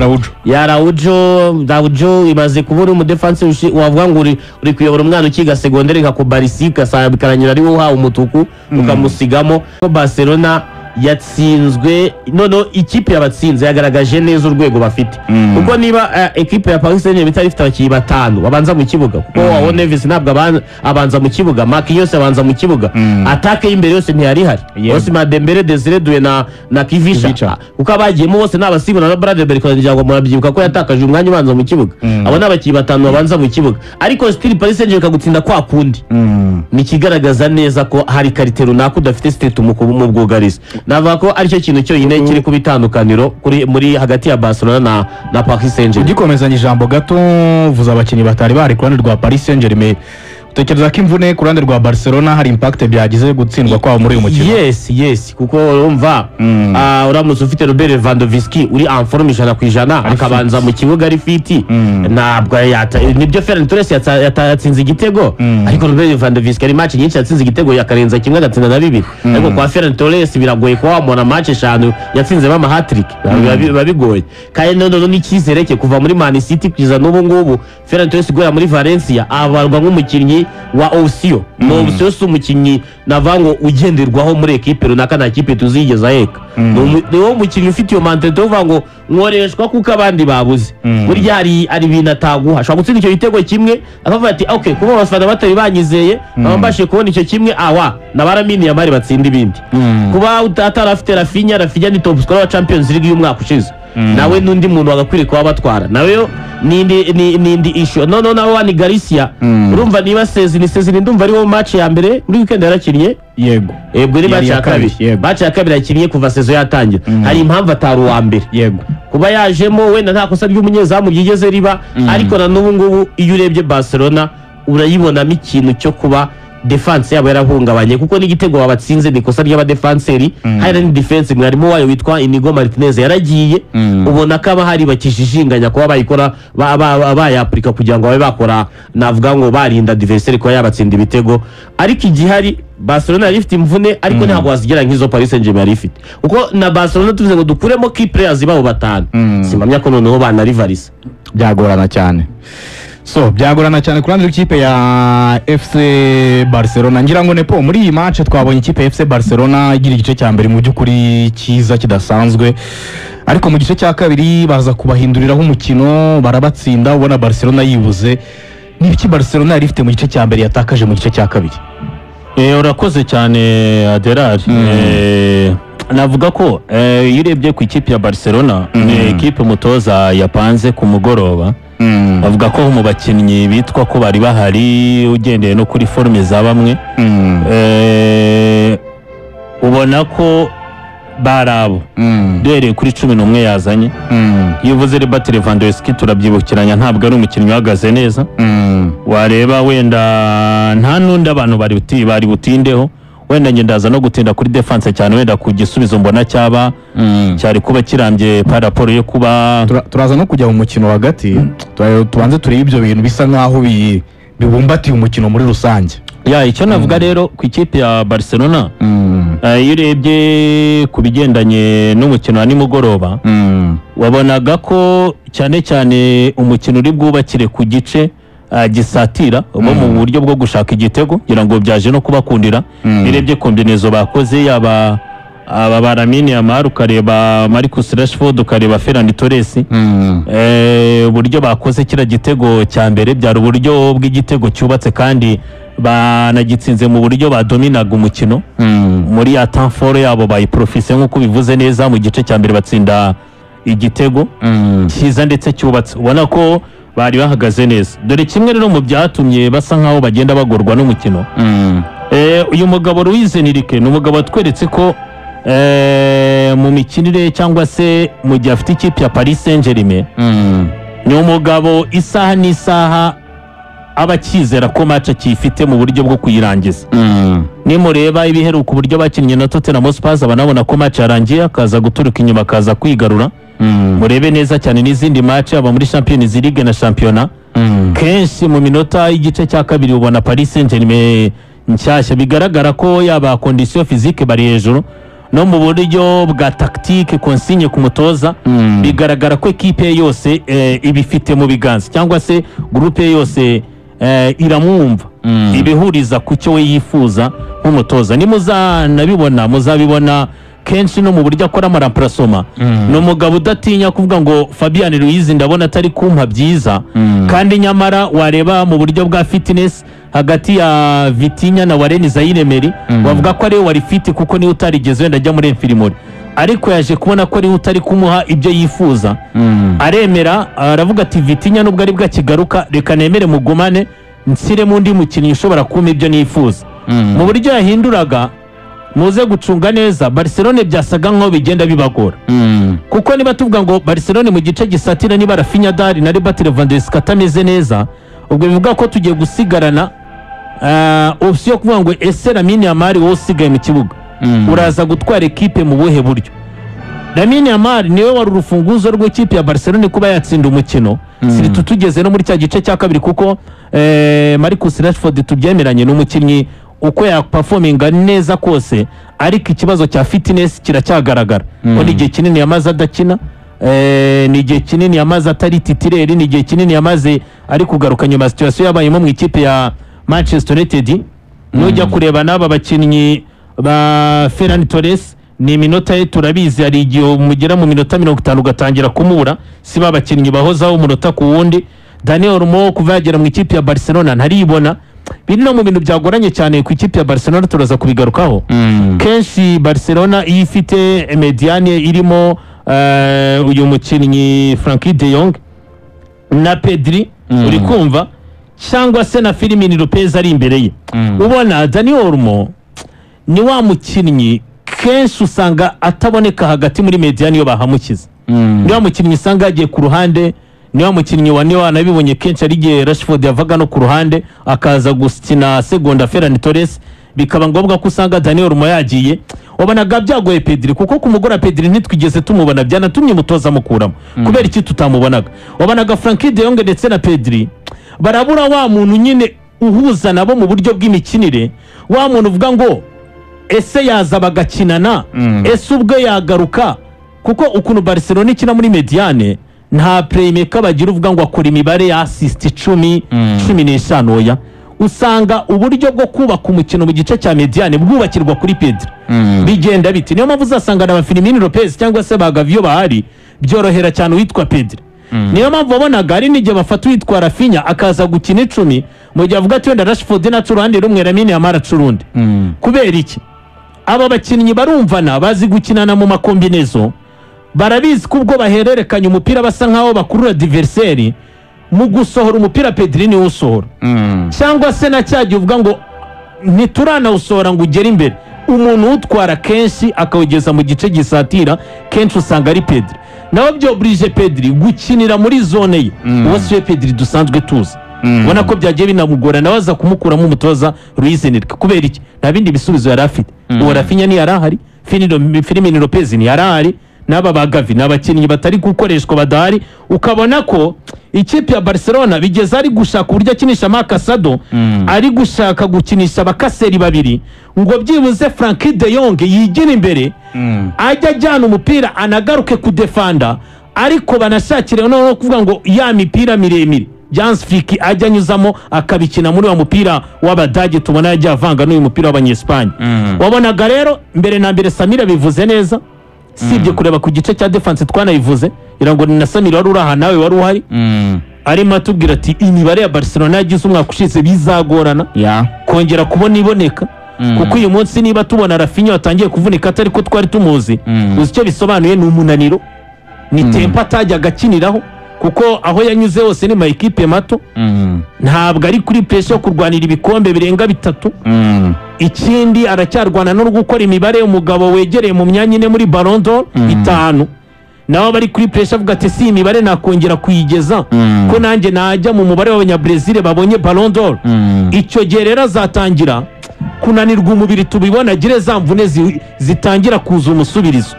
Araujo. Ya Araujo imaze kubura umudefanse wavuga ngo uri kuyobora umwana ukiga segonderi nka Cubarsi, ugasanga bikarangira ari wowe uhawe umutuku ukamusigamo. Ko Barcelona yatsinzwe, noneho ikipe yabatsinze yagaragaje neza urwego bafite, kuko niba ekipe ya Paris Saint-Germain itari ifite abakinnyi batanu babanza mu kibuga, kuko Joao Neves ntabwo abanza mu kibuga, Marquinhos abanza mu kibuga, attaque y'imbere yose ntiyari ihari. Ousmane Dembele, Desire Doué na Kvicha. Kvicha. Kuko abagiyemo bose ni abasimbura, na Bradley Barcola ngira ngo murabyibuka ko yatakaje umwanya ubanza mu kibuga. Abo ni abakinnyi batanu babanza mu kibuga, ariko still Paris Saint-Germain ikagutsinda kwa kundi, ni ikigaragaza neza ko hari qualité runaka udafite sitetu mu bwugarizi. Navuga ko aricyo kintu cyonyine kiri kuba itandukaniro kuri muri hagati ya Barcelona na Paris Saint-Germain. Ugikomezanya ijambo gato, vuza abakinnyi batari bari ku ruhande rwa Paris Saint-Germain. Utekereza ko imvune ku ruhande rwa Barcelona hari impact byagize gutsindwa kwabo muri uyu mukino? Yes, kuko urumva, uramutse ufite Robert Lewandowski uri en forme 100%, akabanza mu kibuga ari fit, ntabwo yata. Nibyo, Ferran Torres yatsinze igitego, ariko Robert Lewandowski ari match nyinshi yatsinze igitego, yakarenza kimwe, agatsinda na bibiri. Ariko kwa Ferran Torres biragoye kuba wamubona match eshanu yatsinzemo ama hat-trick, biba bigoye. Kandi noneho n'icyizere cye kuva muri Man City kugeza n'ubu ngubu, Ferran Torres guhera muri Valencia abarwa nk'umukinnyi wa option. Ni option, si umukinnyi navuga ngo ugenderwaho muri ekipe runaka, nta kipe tuzigeza aheka. Ni wo mukinnyi ufite iyo mentalité yo kuvuga ngo nkoreshwa kuko abandi babuze. Burya hari ibintu ataguha, ashobora gutsinda icyo gitego kimwe akavuga ati: "Ok, kuba abafana batari banyizeye, nkaba mbashije kubona icyo kimwe, awa na ba Lamine Yamal batsinda ibindi." Kuba atari afite Raphinha, Raphinha ni top scorer wa Champions League y'umwaka ushize, nawe n'undi muntu wagakwiriye kuba batwara nawe n'indi issue. Noneho nawe Joan Garcia, urumva niba saison ndumva ariwo match ya mbere muri weekend yarakinnye. Yego. Yego, ni Yari match iya ya kabiri. kabiri, yego. Match ya kabiri yakinnye kuva saison yatangira, hari impamvu atari uwa mbere. Kuba yajemo wenda nta kosa ry'umunyezamu ryigeze riba, ariko na n'ubu ngubu iyo urebye Barcelona urayibonamo ikintu cyo kuba defense yabo yarahungabanye, kuko n'igitego babatsinze ni ikosa ry'abadefanseri. Hari na defense, mwarimu wayo witwa Inigo Martinez yaragiye, ubona ko aba hari bakijijinganya kuba bayikora bayapurika kugira ngo babe bakora, navuga ngo barinda adversaire kuba yabatsinda ibitego. Ariko igihari, Barcelona yari ifite imvune, ariko ntabwo wazigera nk'izo Paris Saint-Germain yari ifite, kuko na Barcelona tuvuze ngo dukuremo key players babo batanu, simpamya ko noneho banarivarisa. Byagorana cyane, so byagorana cyane ku ruhande rw'ikipe ya FC Barcelona. Ngira ngo nepo muri iyi match twabonye ikipe ya FC Barcelona igira igice cya mbere mu by'ukuri cyiza kidasanzwe, ariko mu gice cya kabiri baza kubahinduriraho umukino, barabatsinda, ubona Barcelona yibuze. Ni ibiki Barcelona yari ifite mu gice cya mbere yatakaje mu gice cya kabiri? Urakoze cyane, Aderari. Navuga ko iyo urebye ku ikipe ya Barcelona, ni ekipe umutoza yapanze ku mugoroba. Bavuga ko mu bakinnyi bitwa ko bari bahari, ugendeye no kuri forme za bamwe, ubona ko bari abo duhereye kuri 11 yazanye. Iyo uvuze Robert Lewandowski, turabyibukiranya, ntabwo ari umukinnyi uhagaze neza. Wareba wenda nta n'undi abantu bari butindeho. Wenda njye ndaza no gutinda kuri defense cyane, wenda ku gisubizo mbona cyaba cyari kuba kirambye par rapport yo kuba Turaza no kujya mu mukino hagati, tubanze turebe ibyo bintu bisa nkaho bibumbatiye umukino muri rusange. Ya, icyo navuga rero ku ikipe ya Barcelona, iyo urebye ku bigendanye n'umukino wa nimugoroba, wabonaga ko cyane cyane umukino uri bwubakire ku gice gisatira bo mu buryo bwo gushaka igitego, kugira ngo byaje no kubakundira. Iyo urebye combinaison bakoze, yaba aba ba Lamine Yamal, ukareba Marcus Rashford, ukareba Ferran Torres, uburyo bakoze kiriya gitego cya mbere byari uburyo bw'igitego cyubatse, kandi banagitsinze mu buryo badominaga umukino muri ya temps fort yabo, bayiprofise nk'uko bivuze neza. Mu gice cya mbere batsinda igitego cyiza ndetse cyubatse, ubona ko bari bahagaze neza. Dore kimwe rero mu byatumye basa nkaho bagenda bagorwa n'umukino, uyu mugabo Luis Enrique ni umugabo watweretse ko mu mikinire cyangwa se mu gihe afite ikipe ya Paris Saint-Germain, ni umugabo isaha n'isaha aba akizera ko match akiyifite mu buryo bwo kuyirangiza. Nimureba ibiheruka, uburyo bakinnye na Tottenham Hotspur, banabona ko match yarangiye, akaza guturuka inyuma akaza kwigarura. Murebe neza cyane n'izindi match, haba muri Champions League na shampiyona, kenshi mu minota y'igice cya kabiri ubona Paris Saint-Germain nshyashya, bigaragara ko yaba condition physique bari hejuru. No mu buryo bwa tactique, consigne ku mutoza, bigaragara ko ekipe ye yose ibifite mu biganza, cyangwa se groupe ye yose iramwumva, ibihuriza ku cyo we yifuza nk'umutoza. Nimuzanabibona, muzabibona kenshi no mu buryo akora ama remplacement. Ni umugabo udatinya kuvuga ngo Fabian Ruiz ndabona atari kumpa byiza, kandi nyamara wareba mu buryo bwa fitness hagati ya Vitinha na Warren Zaïre-Emery, bavuga ko ariwe wari fit kuko niwe utarigeze wenda ajya muri infirmerie, ariko yaje kubona ko ariwe utari kumuha ibyo yifuza, aremera aravuga ati Vitinha nubwo ari bwo akigaruka, reka nemere mugumane, nsiremo undi mukinnyi ushobora kumpa ibyo nifuza. Mu buryo yahinduraga, muze gucunga neza, Barcelone byasaga nkaho bigenda bibagora, kuko niba tuvuga ngo Barcelone mu gice gisatira, niba Raphinha adahari na Robert Lewandowski atameze neza, ubwo bivuga ko tugiye gusigarana option yo kuvuga ngo ese Lamine Yamal, wowe usigaye mu kibuga, uraza gutwara ekipe mu buhe buryo? Lamine Yamal niwe wari urufunguzo rw'ikipe ya Barcelone kuba yatsinda umukino, surtout tugeze no muri cya gice cya kabiri, kuko Marcus Rashford, tubyemeranye, ni umukinnyi uko yaperforminga neza kose, ariko ikibazo cya fitness kiracyagaragara, ko ni igihe kinini yamaze adakina, ni igihe kinini yamaze atari titulaire, ni igihe kinini yamaze ari kugaruka nyuma ya situation yabayemo mu ikipe ya Manchester United. Nujya kureba n'aba bakinnyi ba Ferran Torres, ni iminota ye turabizi, hari igihe mugera mu minota 50 ugatangira kumubura, si ba bakinnyi bahozaho umunota ku wundi. Daniel Olmo kuva yagera mu ikipe ya Barcelona ntaribona. Biri no mu bintu byagoranye cyane ku ikipe ya Barcelona, turaza kubigarukaho. Kenshi Barcelona iyo ifite médiane irimo uyu mukinnyi Frenkie de Jong na Pedri, uri kumva, cyangwa se na Fermin Lopez ari imbere ye, ubona Dani Olmo ni wa mukinnyi kenshi usanga ataboneka hagati muri médiane iyo bahamukiza. Ni wa mukinnyi usanga yagiye ku ruhande, ni wa mukinnyi wa niba wanabibonye kenshi ari igihe Rashford yavaga no ku ruhande akaza gukina seconda Ferran Torres, bikaba ngombwa ko usanga Dani Olmo yagiye. Wabonaga byagoye Pedri, kuko ku mugoroba Pedri ntitwigeze tumubona, byanatumye umutoza amukuramo. Kubera iki tutamubonaga? Wabonaga Frenkie de Jong ndetse na Pedri barabura wa muntu nyine uhuza nabo mu buryo bw'imikinire, wa muntu uvuga ngo ese yaza bagakinana, ese ubwe yagaruka? Kuko ukuntu Barcelona ikina muri médiane, nta playmaker bagira uvuga ngo akora imibare ya assist 10, 15, oya. Usanga uburyo bwo kubaka umukino mu gice cya médiane bwubakirwa kuri Pedri. Bigenda biti niyo mpamvu uzasanga na ba Fermin Lopez cyangwa se ba Gavi iyo bahari byorohera cyane uwitwa Pedri. Niyo mpamvu wabonaga hari n'igihe bafata uwitwa Raphinha akaza gukina 10, mu gihe avuga ati wenda Rashford naca uruhande rumwe, Lamine Yamal aca urundi. Kubera iki? Aba bakinnyi barumvana, bazi gukinana mu ma combinaison, barabizi ko ubwo bahererekanya umupira basa nkaho bakurura adversaire mu gusohora umupira. Pedri niwe usohora, cyangwa se na cya gihe uvuga ngo ntituranawusohora ngo ugere imbere, umuntu utwara kenshi akawugeza mu gice gisatira kenshi usanga ari Pedri. Nawe byoburije Pedri gukinira muri zone ye, uwo si we Pedri dusanzwe tuzi. Ubona ko byagiye binamugora, nawe aza kumukuramo umutoza Luis Enrique. Kubera iki? Nta bindi bisubizo yari afite. Uwo Raphinha ntiyari ahari, Fermin Lopez ntiyari ahari, n'aba ba Gavi ni abakinnyi batari gukoreshwa, badahari. Ukabona ko ikipe ya Barcelona bigeze ari gushaka uburyo akinisha Marc Casado, ari gushaka gukinisha abakaseri babiri ngo byibuze Frenkie de Jong yigire imbere, ajya ajyana umupira anagaruke kudefanda, ariko banashakire noneho kuvuga ngo ya mipira miremire Hansi Flick ajya anyuzamo akabikina muri wa mupira w'Abadage tubona yagiye avanga n'uyu mupira w'Abanyesipanye. Wabonaga rero mbere na mbere, Samira bivuze neza, sibye kureba ku gice cya defense, twanayivuze, ngira ngo ni na Samira wari uri aha, nawe wari uhari, arimo atubwira ati imibare ya Barcelona yagize umwaka ushize bizagorana kongera kubona iboneka, kuko uyu munsi niba tubona Raphinha watangiye kuvunika atari ko twari tumuzi, uzi icyo bisobanuye? Ni umunaniro, ni tempo atajyaga akiniraho, kuko aho yanyuze hose ni ma ekipe mato, ntabwo ari kuri pressure yo kurwanira ibikombe birenga bitatu. Ikindi, aracyarwana no gukora imibare. Umugabo wegereye mu myanya ine muri Ballon d'Or, itanu, nawe bari kuri pressure, avuga ati si imibare nakongera kuyigeza ko nanjye najya mu mubare w'Abanyabrezil babonye Ballon d'Or? Icyo gihe rero azatangira kunanirwa umubiri, tubibona agire za mvune zitangira kuza umusubirizo.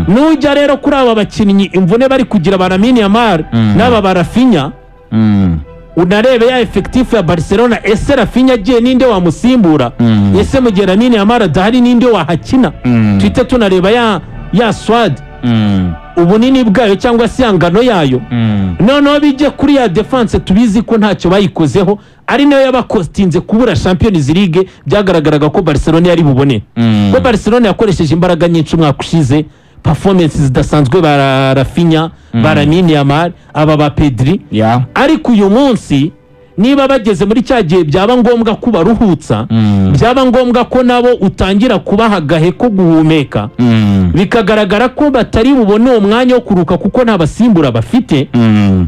Nujya rero kuri aba bakinnyi, imvune bari kugira ba Lamine Yamal n'aba ba Raphinha. Unarebe ya effectif ya Barcelona, ese Raphinha agiye ninde wamusimbura? Ese mu gihe Lamine Yamal adahari ninde wahakina? Tuhite tunareba ya squad, ubunini bwayo cyangwa se ya ngano yayo. Noneho bijye kuri ya defense, tubizi ko ntacyo bayikozeho, ari nayo yabakostinze kubura Champions League. Byagaragaraga ko Barcelona yari bubone ko Barcelona yakoresheje imbaraga nyinshi umwaka ushize, performance zidasanzwe ba Raphinha, ba Lamine Yamal, aba ba Pedri. Ariko uyu munsi niba bageze muri cya gihe byaba ngombwa ko baruhutsa, byaba ngombwa ko nabo utangira kubaha agahe ko guhumeka, bikagaragara ko batari bubone uwo mwanya wo kuruka kuko nta basimbura bafite,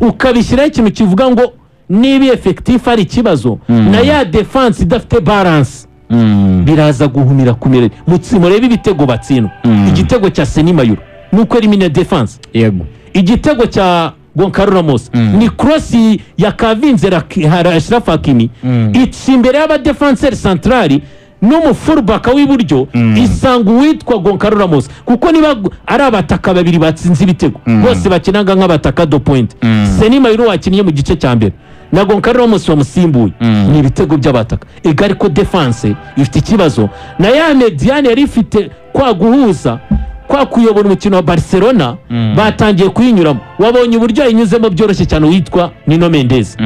ukabishyiraho ikintu kivuga ngo niba effectif ari ikibazo na ya defense idafite balance, biraza guhumira ku mirere. Murebe ibitego batsindwa. Igitego cya Senny Mayulu nuko elimine defense. Igitego cya Goncalo Ramos ni cross ya Kavinze Achraf Hakimi, ica imbere y'abadefenseur central n'umufullback w'iburyo, isanga uwitwa Goncalo Ramos, kuko niba ari abataka babiri batsinze ibitego bose bakinaga nk'abataka de pointe, Senny Mayulu wakinnye mu gice cya mbere na Goncalo Ramos wamusimbuye, ni ibitego by'abataka ega. Ariko defense ifite ikibazo, na ya médiane yari ifite kwa guhuza, kwa kuyobora umukino wa Barcelona, batangiye kuyinyuramo. Wabonye uburyo yayinyuzemo byoroshye cyane witwa Nuno Mendes.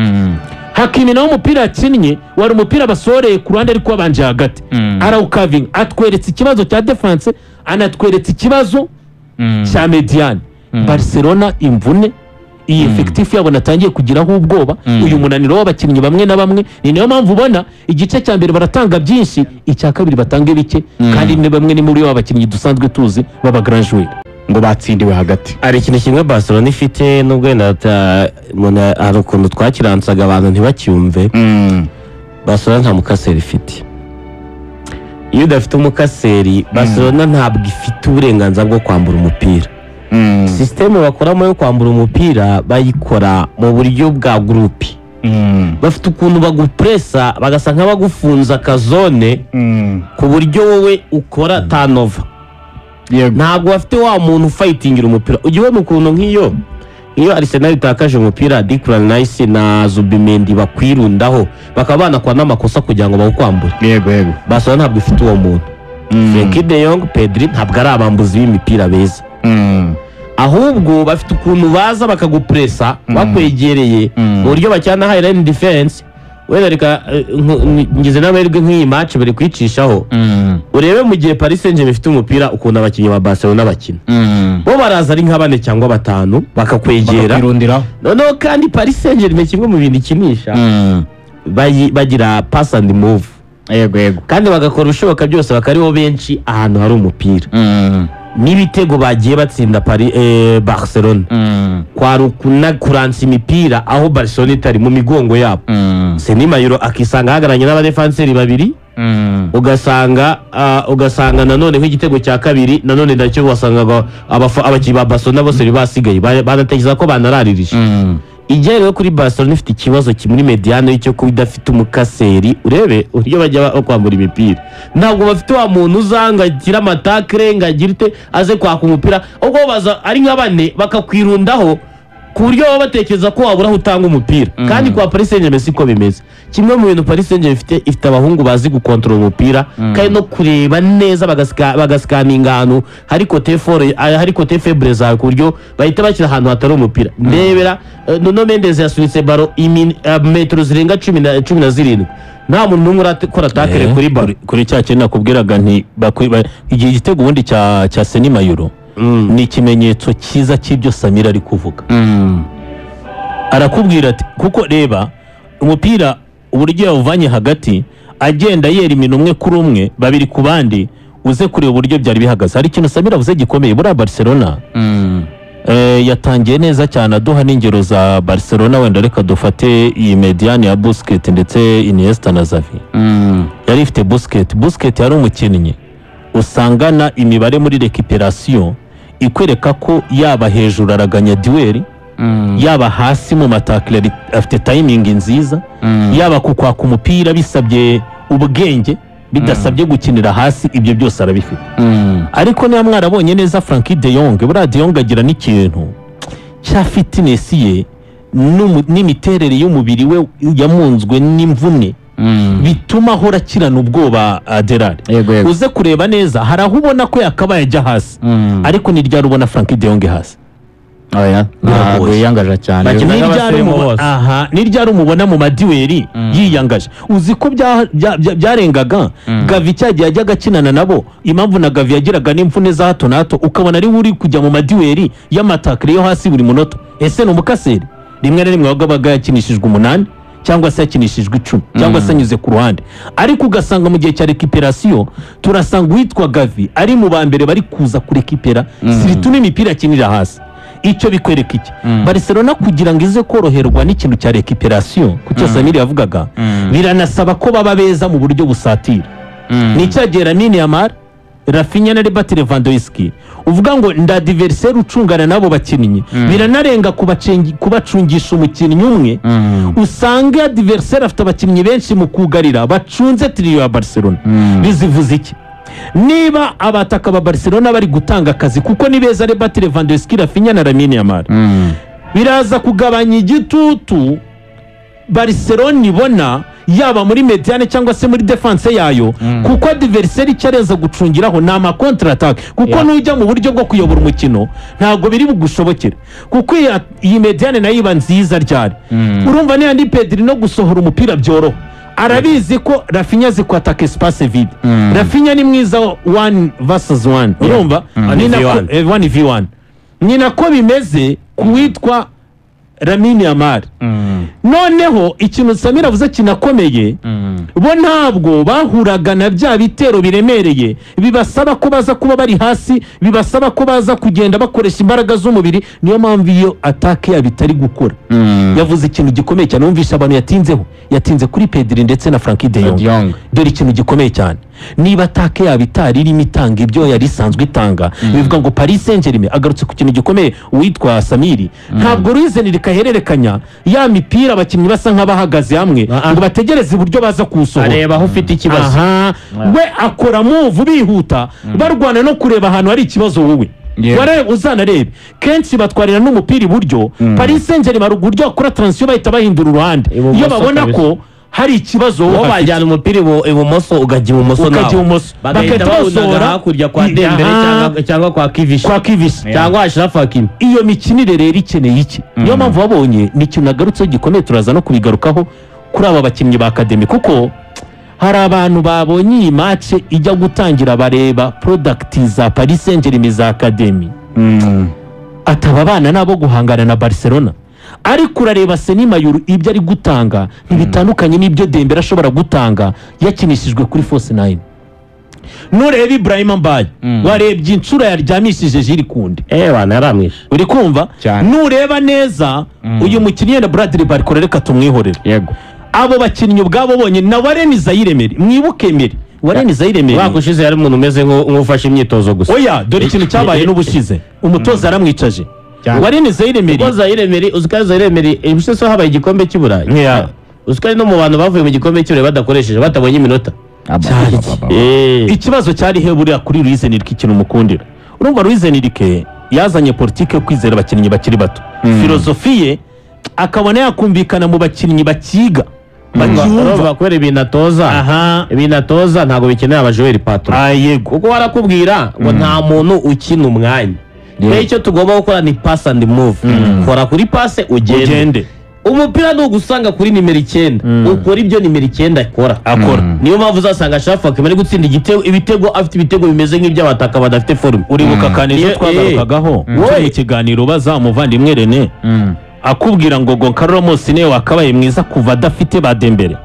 Hakimi nawe umupira yakinnye wari umupira basoreye ku ruhande ariko wabanje hagati, arawukavinga. Atweretse ikibazo cya defense, anatweretse ikibazo cya médiane. Barcelona imvune, iyi effectif yabo natangiye kugiraho ubwoba, uyu munaniro w'abakinnyi bamwe na bamwe. Ni nayo mpamvu ubona igice cya mbere baratanga byinshi, icya kabiri batanga bike, kandi ni bamwe ni muri bo bakinnyi dusanzwe tuzi baba grand joueur. Ngo batsindiwe hagati. Hari ikintu kimwe Barcelona ifite, nubwo wenda umuntu hari ukuntu twakiransaga abantu ntibacyumve. Barcelona nta mucasseur ifite. Iyo udafite umucasseur, Barcelona ntabwo ifite uburenganzira bwo kwambura umupira. Système bakoramo yo kwambura umupira bayikora mu buryo bwa groupe. Bafite ukuntu bagupuresa, bagasa nk'abagufunza akazone ku buryo wowe ukora turnover. Ntabwo bafite wa muntu ufayitingira umupira. Ujya ubona ukuntu nk'iyo iyo Arsenal itakaje umupira, Declan Rice na Zubimendi bakwirundaho, bakaba banakora n'amakosa kugira ngo bawukwambure. yego yego Barcelona ntabwo ifite uwo muntu. Frenkie de Jong, Pedri ntabwo ari abambuzi b'imipira beza. Ahubwo bafite ukuntu baza bakagupuresa bakwegereye mu buryo bacyana high line defense. Wenda reka ngize n'amahirwe nk'iyi match bari kwicishaho, urebe mu gihe Paris Saint-Germain ifite umupira ukuntu abakinnyi ba Barcelona bakina. Bo baraza ari nka bane cyangwa batanu bakakwegera. Bakakwirundiraho. Noneho kandi Paris Saint-Germain kimwe mu bintu ikinisha, bagira pass and move, yego yego kandi bagakora ibishoboka byose bakariho benshi ahantu hari umupira. N'ibitego bagiye batsinda Paris, Barcelona, kwari ukuna kuransa imipira aho Barcelona itari mu migongo yabo, Senny Mayulu akisanga ahagararanye n'abadefanseri babiri. Ugasanga nanone nk'igitego cya kabiri nanone nacyo wasangaga abakinnyi ba Barcelona bose bari basigaye, banatekereza ko banararirije. Ijya rero kuri Barcelona ifite ikibazo muri médiane cyo kuba idafite umucasseur. Urebe uburyo bajya bakwambura imipira, ntabwo bafite wa muntu uzanga agira amatacle ngo agire ute aze kwaka umupira. Ubwo baza ari nka bane bakakwirundaho ku buryo baba batekereza ko wabura aho utanga umupira. Kandi kwa Paris Saint-Germain siko bimeze. Kimwe mu bintu Paris Saint-Germain ifite abahungu bazi gukontorora umupira kandi no kureba neza, bagasikaninga ahantu hari côté fort, hari côté faible zawe, ku buryo bahita bashyira ahantu hatari umupira. Ndebera Nuno Mendes yasunitse ballon metero zirenga 17, nta muntu n'umwe urakora tackle kuri ballon. Kuri cya kintu nakubwiraga nti igihe igitego ubundi cya Senny Mayulu ni ikimenyetso cyiza cy'ibyo Samira ari kuvuga. Arakubwira ati kuko reba umupira uburyo yawuvanye hagati, agenda yera imino umwe kuri umwe, babiri ku bandi, uze kureba uburyo byari bihagaze. Hari ikintu Samira avuze gikomeye. Buriya Barcelona yatangiye neza cyane, aduha n'ingero za Barcelona. Wenda reka dufate iyi médiane ya Busquets ndetse Iniesta na Xavi. Yari ifite Busquets. Busquets yari umukinnyi usangana imibare muri récupération ikwereka ko yaba hejuru araganya duel, yaba hasi mu matacle afite timing nziza, yaba ku kwaka umupira bisabye ubwenge, bidasabye gukinira hasi, ibyo byose arabifite. Ariko niba mwarabonye neza Frenkie de Jong, buriya de Jong agira n'ikintu cya fitness ye. N'imiterere y'umubiri we yamunzwe n'imvune bituma ahora akirana ubwoba. Gerard, Yego, yego. uze kureba neza, hari aho ubona ko yakabaye ajya hasi, ariko ni ryari ubona Frenkie de Jong hasi? Oya, ntabwo Biragoye. yiyangaje cyane. Bakina Ni ryari nk'abasirimu bose. Aha, ni ryari umubona mu ma duel yiyangaje? Uzi ko byarengaga Gavi cyagiye ajyaga akinana nabo. Impamvu na Gavi yagiraga n'imvune za hato na hato, ukabona ari we uri kujya mu ma duel y'ama tackle yo hasi buri munota. Ese ni umukaseri? Rimwe na rimwe wabaga yakinishijwe 8 cyangwa se yakinishijwe 10 cyangwa se anyuze ku ruhande, ariko ugasanga mu gihe cya récupération turasanga uwitwa Gavi ari mu ba mbere bari kuza kurekipera, surtout n'imipira akinira hasi. Icyo bikwereka iki? Barcelona kugira ngo ize koroherwa n'ikintu cya récupération, ku cyo Samiri yavugaga, biranasaba ko baba beza mu buryo busatira. Ni cyagihe Lamine Yamal, Raphinha na Robert Lewandowski, uvuga ngo nda adversaire ucungana n'abo bakinnyi, biranarenga kubacungisha umukinnyi umwe. Usanga adversaire afite abakinnyi benshi mu kugarira bacunze trio ya Barcelona. Bizivuze iki? Niba abataka ba Barcelona bari gutanga akazi, kuko ni beza, Robert Lewandowski, Raphinha na Lamine Yamal, biraza kugabanya igitutu Barcelona ibona, yaba muri médiane cyangwa se muri défense yayo, kuko adversaire icyo areza gucungiraho ni ama contre-attaque, kuko nujya mu buryo bwo kuyobora umukino ntabwo biri bugushobokere, kuko iyi médiane nayo iba nziza ryari? Urumva niba ndi Pedri, no gusohora umupira byoroha, arabizi ko Raphinha azi kwataka espace vide. Raphinha ni mwiza 1 versus 1, urumva ni nako 1v1. 1v1 ni nako bimeze ku witwa Lamine Yamal. Noneho ikintu Samira avuze kinakomeye, bo ntabwo bahuraga na bya bitero biremereye bibasaba ko baza kuba bari hasi, bibasaba ko baza kugenda bakoresha imbaraga z'umubiri. Niyo mpamvu iyo attaque yabo itari gukora. Yavuze ikintu gikomeye cyane, wumvisha abantu yatinzeho, yatinze kuri Pedri ndetse na Frenkie de Jong. Jong. Dore ikintu gikomeye cyane: niba attaque yabo itari irimo itanga ibyo yari isanzwe itanga, bivuga ngo Paris Saint-Germain, agarutse ku kintu gikomeye uwitwa Samiri, ntabwo Luis Enrique ahererekanya ya mipira abakinnyi basa nk'abahagaze hamwe Ah, ah. ngo bategereze uburyo baza kuwusohora. Areba aho ufite ikibazo. Aha, we akora move bihuta, barwana no kureba ahantu hari ikibazo. Wowe uzanarebe kenshi batwarira n'umupira iburyo. Paris Saint-Germain hari uburyo bakora transition bahita bahindura uruhande Ibumoso iyo babona kabisa. ko hari ikibazo Wowe wowe bajyana umupira ibumoso, ukajya ibumoso ukajya nawe. ibumoso. Bagahita Bagahita bawunaga basohora. hakurya kwa Dembele cyangwa kwa Kivishi. Kwa Kivishi. Cyangwa Achraf Hakimi. Iyo mikinire rero ikeneye iki? Niyo mpamvu wabonye ni ikintu nagarutseho gikomeye, turaza no kubigarukaho kuri aba bakinnyi ba academy, kuko hari abantu babonye iyi match ijya gutangira bareba product za Paris Saint-Germain za academy, ataba abana nabo guhangana na Barcelona. Ariko urareba Senny Mayulu, ibyo ari gutanga ntibitandukanye n'ibyo Dembele ashobora gutanga yakinishijwe kuri false nine. Nureba Ibrahima Mbaye, warebye inshuro yaryamishije Jules Koundé? Bana yaramwishe. Uri kumva? Cyane. Nureba neza uyu mukinnyi yenda Bradley Barcola, reka tumwihorere. Abo bakinnyi ubwabo bonyine na Warren Zaïre-Emery, mwibuke Emery, Warren Zaïre-Emery. Umwaka ushize yari umuntu umeze nk'ufashe imyitozo gusa. Oya, dore ikintu cyabaye n'ubushize, umutoza yaramwicaje. Cyane. Warren Zaïre-Emery. Kuko Zaïre-Emery, uzi ko ari Zaïre-Emery ubushize so habaye igikombe cy'i Burayi, uzi ko ari no mu bantu bavuye mu gikombe cy'i Burayi badakoresheje, batabonye iminota. Cyane. Ikibazo cyari he buriya kuri Luis Enrique? Ikintu umukundira, urumva Luis Enrique yazanye politike yo kwizera abakinnyi bakiri bato, philosophie ye akabona yakumvikana mu bakinnyi bakiga, bacyumva. Urumva kubera ibintu atoza, ibintu atoza ntabwo bikeneye aba joueur patron, yego. kuko warakubwira ngo nta muntu ukina umwanya. Rero icyo tugomba gukora ni pass and move, kora kuri passe ugende. Ugende. Umupira nugusanga kuri nimero 9, ukora ibyo nimero 9 akora. Akora. Niyo mpamvu uzasanga Achraf Hakimi ari gutsinda igitego, ibitego afite ibitego bimeze nk'iby'abataka badafite forme. Uribuka kandi ejo twagarukagaho turi mu kiganiro, baza umuvandimwe Rene akubwira ngo Goncalo Ramos niwe wakabaye mwiza kuva adafite ba Dembele.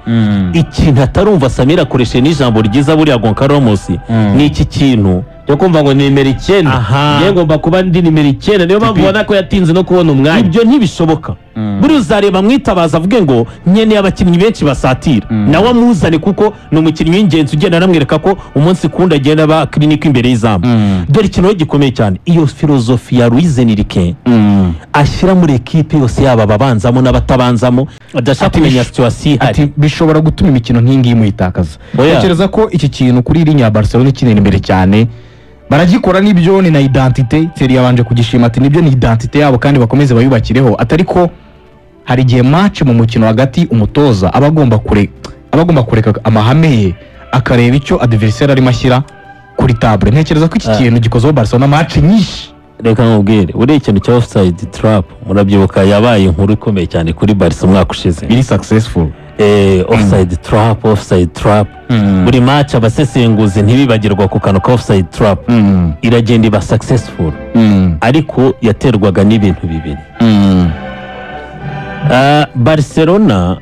Ikintu atarumva, Samira akoresheje n'ijambo ryiza buriya, Goncalo Ramos ni iki kintu cyo kumva ngo ni nimero 9, ngiye ngomba kuba ndi nimero 9. Niyo mpamvu ubona ko yatinze no kubona umwanya. Ibyo ntibishoboka. Buriya uzareba mwitabaza avuge ngo nkeneye abakinnyi benshi basatira, nawe amuzane kuko ni umukinnyi w'ingenzi ugenda anamwereka ko umunsi kundi agenda aba clinique imbere y'izamu. Dore ikintu rero gikomeye cyane, iyo philosophie ya Luis Enrique ashyira muri ekipe yose, yaba ababanzamo n'abatabanzamo, adashaka kumenya situation ihari. Ati bishobora gutuma imikino nk'iyi ngiyi muyitakaza. Oya. Ntekereza ko iki kintu kuri iriya Barcelona ikinira imbere cyane baragikora, nibyo, ni na identité. Thierry yabanje kugishima ati nibyo, ni identité yabo kandi bakomeze bayubakireho, atari ko Hari igihe match mu mukino hagati umutoza aba agomba kureka amahame ye, akareba icyo adversaire arimo ashyira kuri table. Ntekereza ko iki kintu gikozeho Barcelona match nyinshi. Reka nkubwire, buriya ikintu cya offside trap murabyibuka yabaye inkuru ikomeye cyane kuri Barca umwaka ushize. Iri successful. Offside trap, offside trap. Buri match abasesenguzi ntibibagirwa ku kantu ka offside trap. Iragenda iba successful. Ariko yaterwaga n'ibintu bibiri. Barcelona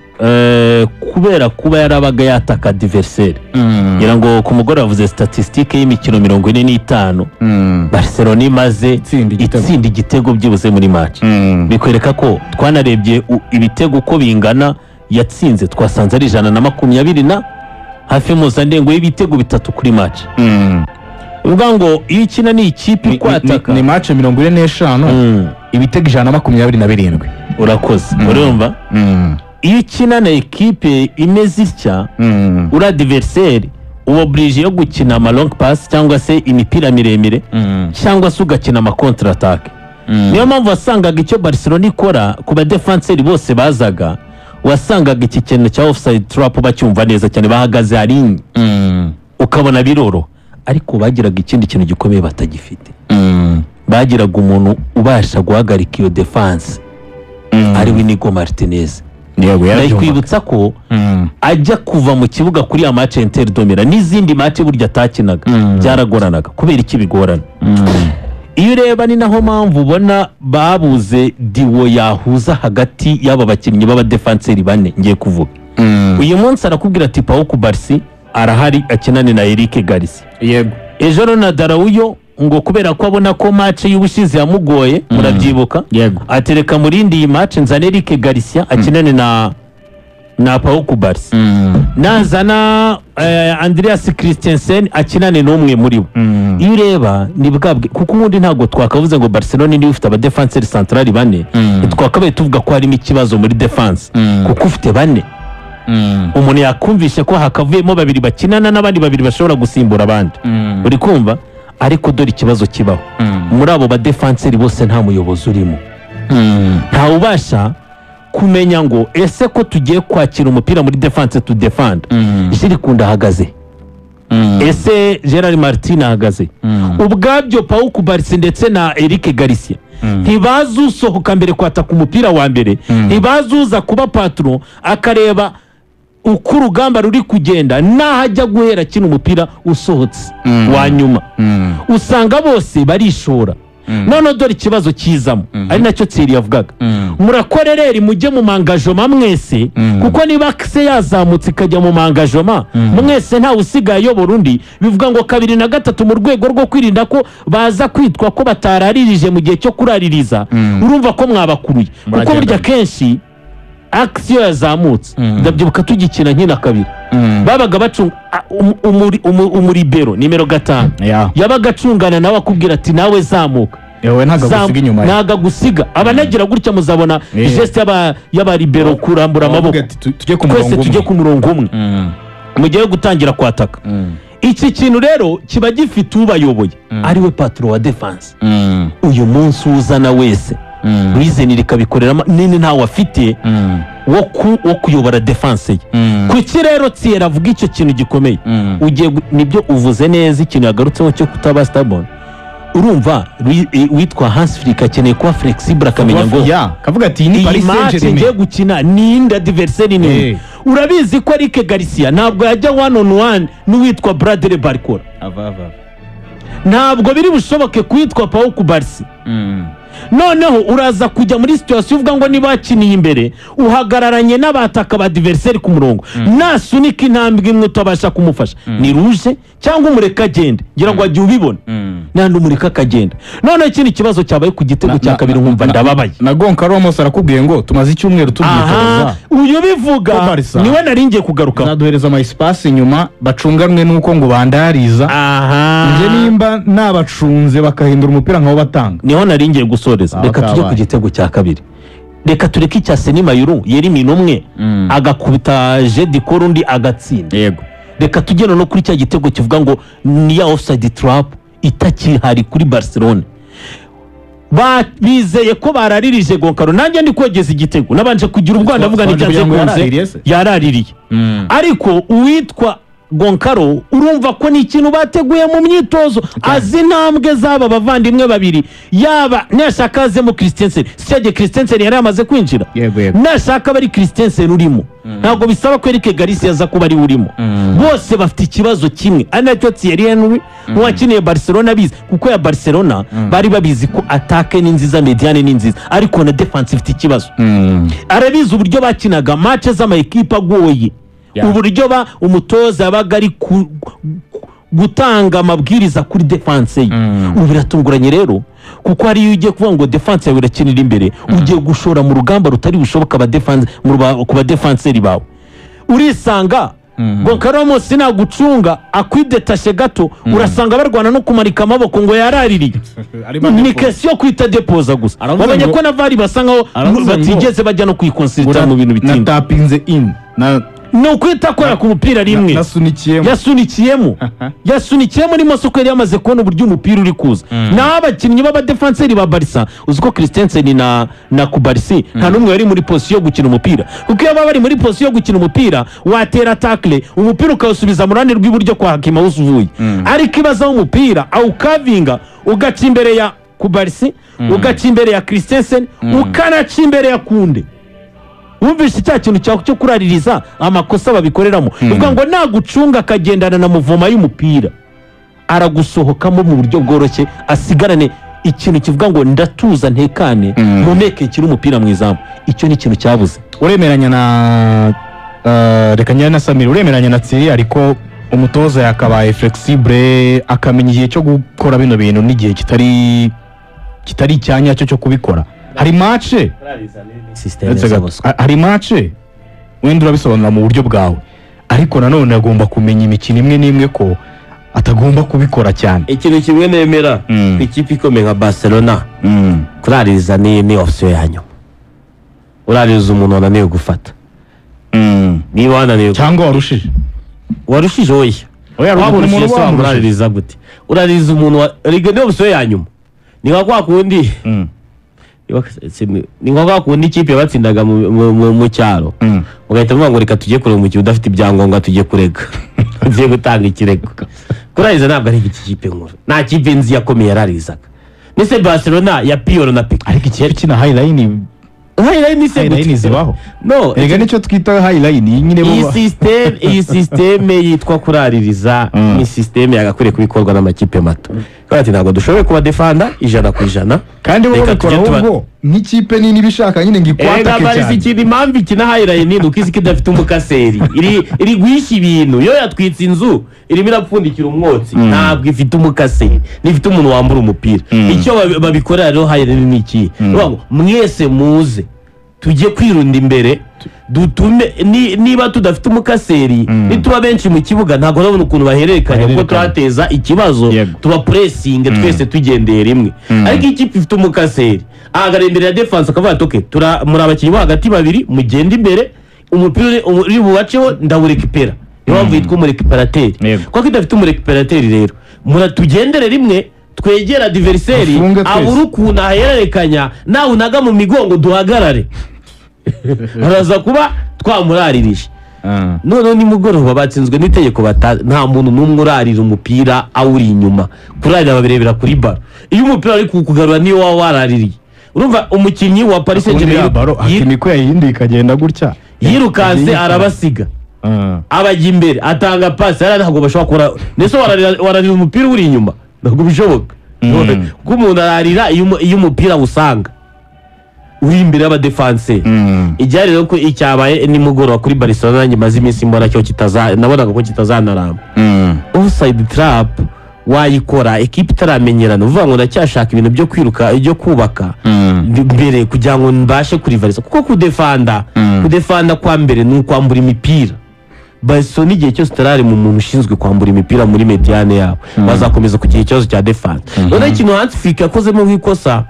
kubera kuba yarabaga yataka adversaire, ngira ngo ku mugoroba bavuze statistique y'imikino 45 Barcelona imaze itsinda igitego byibuze muri match. Bikwereka ko twanarebye ibitego uko bingana yatsinze, twasanze ari 120 na hafi mpuzandengo y'ibitego 3 kuri match. Uvuga ngo iyo ikina ni ikipe ikwataka ni match 45 ibitego 127. Urakoze. Urumva iyo ukina na ekipe imeze itya, uri adversaire uba obligé yo gukina ama long pass cyangwa se imipira miremire, cyangwa se ugakina ama contre attaque. Niyo mpamvu wasangaga icyo Barcelona ikora ku ba defenseur bose bazaga, wasangaga iki kintu cya offside trap bacyumva neza cyane, bahagaze harinye ukabona biroro. Ariko bagiraga ikindi kintu gikomeye batagifite. Bagiraga umuntu ubasha guhagarika iyo defense, ari we Inigo Martinez. Ndakwibutsa ko ajya kuva mu kibuga kuri ya match Inter de Milan n'izindi match burya atakinaga, byaragoranaga. Kubera iki bigorana? Iyo ureba ni naho mpamvu ubona babuze diwo yahuza hagati y'aba bakinnyi b'abadefanseri bane ngiye kuvuga. Uyu munsi arakubwira ati Pau Cubarsí arahari akinane na Eric Garcia. Yego. Ejo Ronald Araujo ngo kubera ko abona ko match y'ubushize yamugoye, murabyibuka, atereka murindi iyi match nzane Eric Garcia akinane na Pau Cubarsí. Nazana Andreas Christensen akinane n'umwe muri bo. Iyo ureba ni bwabwe, kuko ubundi ntabwo twakavuze ngo Barcelona niyo ufite abadefanseri centrali bane, twakabaye tuvuga ko harimo ikibazo muri defense, kuko ufite bane. Umuntu yakumvishe ko hakavuyemo babiri bakinana n'abandi babiri bashobora gusimbura abandi. Uri kumva? Ariko dore ikibazo kibaho. Muri abo badefanseri bose nta muyobozi urimo. Nta ubasha kumenya ngo ese ko tugiye kwakira umupira muri defense to defend. Jules Koundé ahagaze. Ese Gerard Martin ahagaze. Ubwabyo Pau Cubarsí ndetse na Eric Garcia ntibazusohoka mbere kwataka umupira wa mbere, ntibazuza kuba patron akareba uko urugamba ruri kugenda nahajya guhera kino umupira usohotse wa nyuma. Usanga bose barishora. None dore ikibazo kizamo, ari nacyo Thierry yavugaga. Murakorereri mujye mu mangajoma mwese, kuko niba se yazamutse ikajya mu mangajoma mwese nta usigaye ayobora undi, bivuga ngo 2 na 3 mu rwego rwo kwirinda ko baza kwitwa ko batararirije mu gihe cyo kuraririza. Urumva ko mwabakuruye, kuko burya kenshi action yazamutse. Ndabyibuka tugikina nkina kabiri, babaga bacunga umuribero nimero 5, yabaga acungana nawe akubwira ati nawe zamuka, ntago agusiga. Abanagira gutya muzabona geste y'abaribero kurambura amaboko, twese tujye ku murongo umwe mugiye gutangira kwataka. Iki kintu rero kiba gifite ubayoboye ari we patron wa defense. Uyu munsi uzana wese Luizenir ikabikoreramo nini ntawe afite wo kuyobora defense ye. Kuki rero Thierry avuga icyo kintu gikomeye? Ugiye nibyo uvuze neza, ikintu yagarutseho cyo kutaba stubborn. Urumva witwa Hans Flick akeneye kuba flexible, akamenya ngo kavuga ati ni Paris Saint-Germain ngiye gukina ni adversaire ni. Urabizi ko Eric Garcia ntabwo yajya one on one n'uwitwa Bradley Barcola. Ntabwo biri bushoboke kwitwa Pau Cubarsí. Noneho uraza kujya muri situation uvuga ngo niba bakiniye imbere uhagararanye n'abataka ba adversaire ku murongo, nasunika intambwe imwe utabasha kumufasha ni rouge cyangwa umureka agende, ngira ngo ajye ubibona nandi umureka akagenda. Noneho ikindi kibazo cyabaye ku gitego cya kabiri nkumva ndababaye. Na Gonka Ramos arakubwiye ngo tumaze icyumweru tubyitoza. Uyu bivuga niwe naringiye kugaruka. Naduhereza ama espace inyuma bacunganwe nuko ngo bandariza. Nje nimba nabacunze bakahindura umupira nkaho batanga. Niho naringiye gusoreza. Reka tujye ku gitego cya kabiri. Reka tureke icya Seni Mayuru yeri minumwe agakubita Jedi Korundi agatsinda. Yego. Reka tujye no kuri cya gitego kivuga ngo ni ya offside trap itakihari kuri Barcelona. Bizeye ko bararirije Goncalo, nanjye ndi kogeza igitego nabanje kugira ubwoba, ndavuga Twanje nicyanze kugira ngo kunze yaraririye se? Yaraririye, ariko uwitwa Goncalo urumva ko ni ikintu bateguye mu myitozo, azi intambwe z'aba bavandimwe babiri. Yaba nashaka azemo Christensen, sicyagiye Christensen yari yamaze kwinjira, Yego, yego. nashaka bari Christensen urimo, ntabwo bisaba ko Eric Garcia aza kuba ari we urimo. Bose bafite ikibazo kimwe, ari nacyo Thierry Henry nk'uwakiniye Barcelona abizi, kuko ya Barcelona bari babizi ko attaque ni nziza, médiane ni nziza, ariko na défense ifite ikibazo. Arabizi uburyo bakinaga match z'amakipe agoye, uburyo ba umutoza yabaga ari gutanga amabwiriza kuri défense ye. Ubu biratunguranye rero, kuko hariyo ugiye kuvuga ngo défense yawe irakinira imbere, ugiye gushora mu rugamba rutari bushoboka ku badefanseri bawe. Urisanga Goncalo Ramos nagucunga akwidetashe gato, urasanga barwana no kumanika amaboko ngo yaraririye. Ni question yo kwita depoza gusa. Aravuze Wabonye ngo ko na VAR basa nkaho Aravuze ngo batigeze bajya no kuyikonsulta mu bintu bitinda. Natapinze in na Ni ukwita akora ku mupira rimwe. Nasunikiyemo. Yasunikiyemo, yasunikiyemo n'imoso, ko yari yamaze kubona uburyo umupira uri kuza. Naho abakinnyi b'abadefanseri ba Barca, uzi ko Christensen na Cubarsi nta n'umwe wari muri position yo gukina umupira, kuko iyo baba bari muri position yo gukina umupira watera tackle, umupira ukawusubiza mu ruhande rw'iburyo kwa Hakima uvuye. Ariko ibazaho umupira awukavinga, ugaca imbere ya Cubarsi, ugaca imbere ya Christensen, ukanaca imbere ya Kounde. Wumvise cya kintu cyawe cyo kuraririza, amakosa babikoreramo, uvuga ngo nagucunga akagendana na mouvement y'umupira, aragusohokamo mu buryo bworoshye, asigarane ikintu kivuga ngo ndatuza ntekane, mumeke kiri umupira mu izamu. Icyo ni ikintu cyabuze. Uremeranya na reka njyane na Samir, uremeranya na Thierry, ariko umutoza yakabaye flexible, akamenya igihe cyo gukora bino bintu n'igihe kitari icyanya cyo kubikora. Hari match Système Uretse gato. z'ubuswa. Hari match wenda urabisobanura mu buryo bwawe, ariko nanone agomba kumenya imikino imwe n'imwe ko atagomba kubikora cyane. Ikintu kimwe nemera, ku ikipe ikomeye nka Barcelona, kuraririza ni option ya nyuma. Uraririza umuntu wananiwe gufata, niba wananiwe Cyangwa warushije. Warushije, oya. Oya, hari Wamurushije umuntu se wamurushije. wamuraririza gute? Uraririza umuntu wa Liga ni option ya nyuma. Ni nka kwa kundi ni nka kwa kundi ikipe yabatsindaga mu cyaro, ugahita uvuga ngo reka tujye kureba umukino udafite ibyangombwa, tujye kurega, tugiye gutanga ikirego. Kurariza ntabwo ari iki kipe nkuru, nta kipe nzi yakomeye yararizaga. Nese Barcelona ya Puyol na Pique? Ariko ikipe ikina high line High line se high line gute? zibaho. No. Erega nicyo twita high line iyi nyine bo Iyi système yitwa kuraririza ni système yagakwiriye kubikorwa n'amakipe mato. Kubera ati ntabwo dushoboye kuba defanda 100%. Kandi bo Reka babikora tujye ahubwo nk'ikipe nini iba ishaka nyine ngo Erega ikwatake Barca cyane. ikintu impamvu ikina high line ni uko izi ko idafite umukaseri, iri guhisha ibintu. Yo yatwitse inzu, irimo irapfundikira umwotsi. Ntabwo ifite umukaseri, ntifite umuntu wambura umupira. Icyo babikorera rero high line ni iki? Bavuga ngo mwese muze tujye kwirunda imbere, dutume niba tudafite umukaseri, nituba benshi mu kibuga ntabwo urabona ukuntu bahererekanya, kuko Bahererekanya. turateza ikibazo. Tuba puresinge twese tugendeye rimwe. Ariko ikipe ifite umukaseri ahagarara imbere ya défense, akavuga ati okay, muri abakinnyi bo hagati babiri, mugende imbere, umupira uri bubaceho ndawurekipera. Niyo mpamvu yitwa umurécupérateur. Kuko idafite umurécupérateur rero, muratugendere rimwe, twegera adversaire, Dufunge twese. abura ukuntu ahererekanya, nawe unaga mu migongo duhagarare, haraza kuba twamuraririje. Noneho nimugoroba batsinzwe n'itegeko nta muntu n'umwe urarira umupira awuri inyuma. Kurarira babirebera kuri ballon. Iyo umupira ari kukugarura niyo waba waraririye. Urumva umukinnyi wa Paris Ubundi Saint-Germain ya ballon Hakimi ko yayihinduye ikagenda gutya. Yirukanse arabasiga, abajya imbere atanga pasi hariya, ntabwo bashobora kubura. Ndetse wararira umupira uri inyuma, ntabwo bishoboka, kuko umuntu ararira iyo umupira awusanga uri imbere y'abadefanseri. Ijyari rero ko icyabaye nimugoroba kuri Barcelona, nanjye maze iminsi mbona cyo kitaza, nabonaga ko kitazanaramba. Offside trap wayikora ekipe itaramenyerana, uvuga ngo ndacyashaka ibintu byo kwiruka, byo kubaka mbere kugira ngo mbashe kurivarisa, kuko kudefanda kwa mbere ni ukwambura imipira. Barcelona igihe cyose itarari mu muntu ushinzwe kwambura imipira muri médiane yabo, bazakomeza kugira ikibazo cya défense. Noneho ikintu Hansi Flick yakozemo nk'ikosa,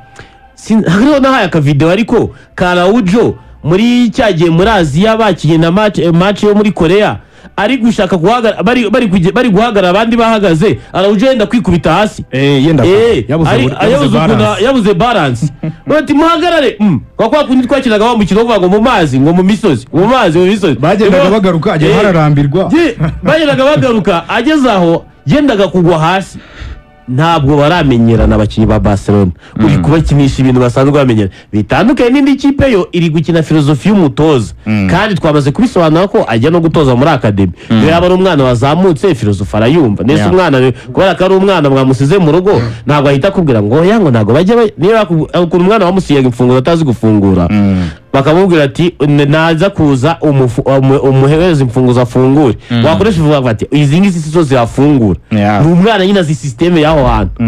hariho nahaye akavideo ariko ka Araujo muri cya gihe muri Aziya bakinnye na match yo muri Korea. Ari gushaka guhagarara, bari guhagarara, abandi bahagaze, Araujo yenda kwikubita hasi. Yenda yabuze balance. Yabuze balance. Bati muhagarare. Kwa kundi twakinaga wa mukino uvuga ngo mu mazi, ngo mu misozi, mu mazi, mu misozi. Bagendaga bagaruka, agera hararambirwa. Bagendaga bagaruka, ageze aho yendaga kugwa hasi. Ntabwo baramenyerana abakinnyi ba Barcelona. Uri kubakinisha ibintu basanzwe bamenyera bitandukanye n'indi kipe yo iri gukina filozofi y'umutoza, kandi twamaze kubisobanura ko ajya no gutoza muri academy. Iyo yaba ari umwana wazamutse filozofi arayumva nese. Umwana kubera ko ari umwana mwamusize mu rugo, ntabwo ahita akubwira ngo oya, ngo ntabwo bajya niba ukuntu umwana wamusigaga imfunguzo atazi gufungura, bakamubwira ati naza kuza umuhereze imfunguzo afungure, wakoresha ifunguzo ati izi ngizi si zo zirafungura. Ni umwana nyine azi système y'aho hantu,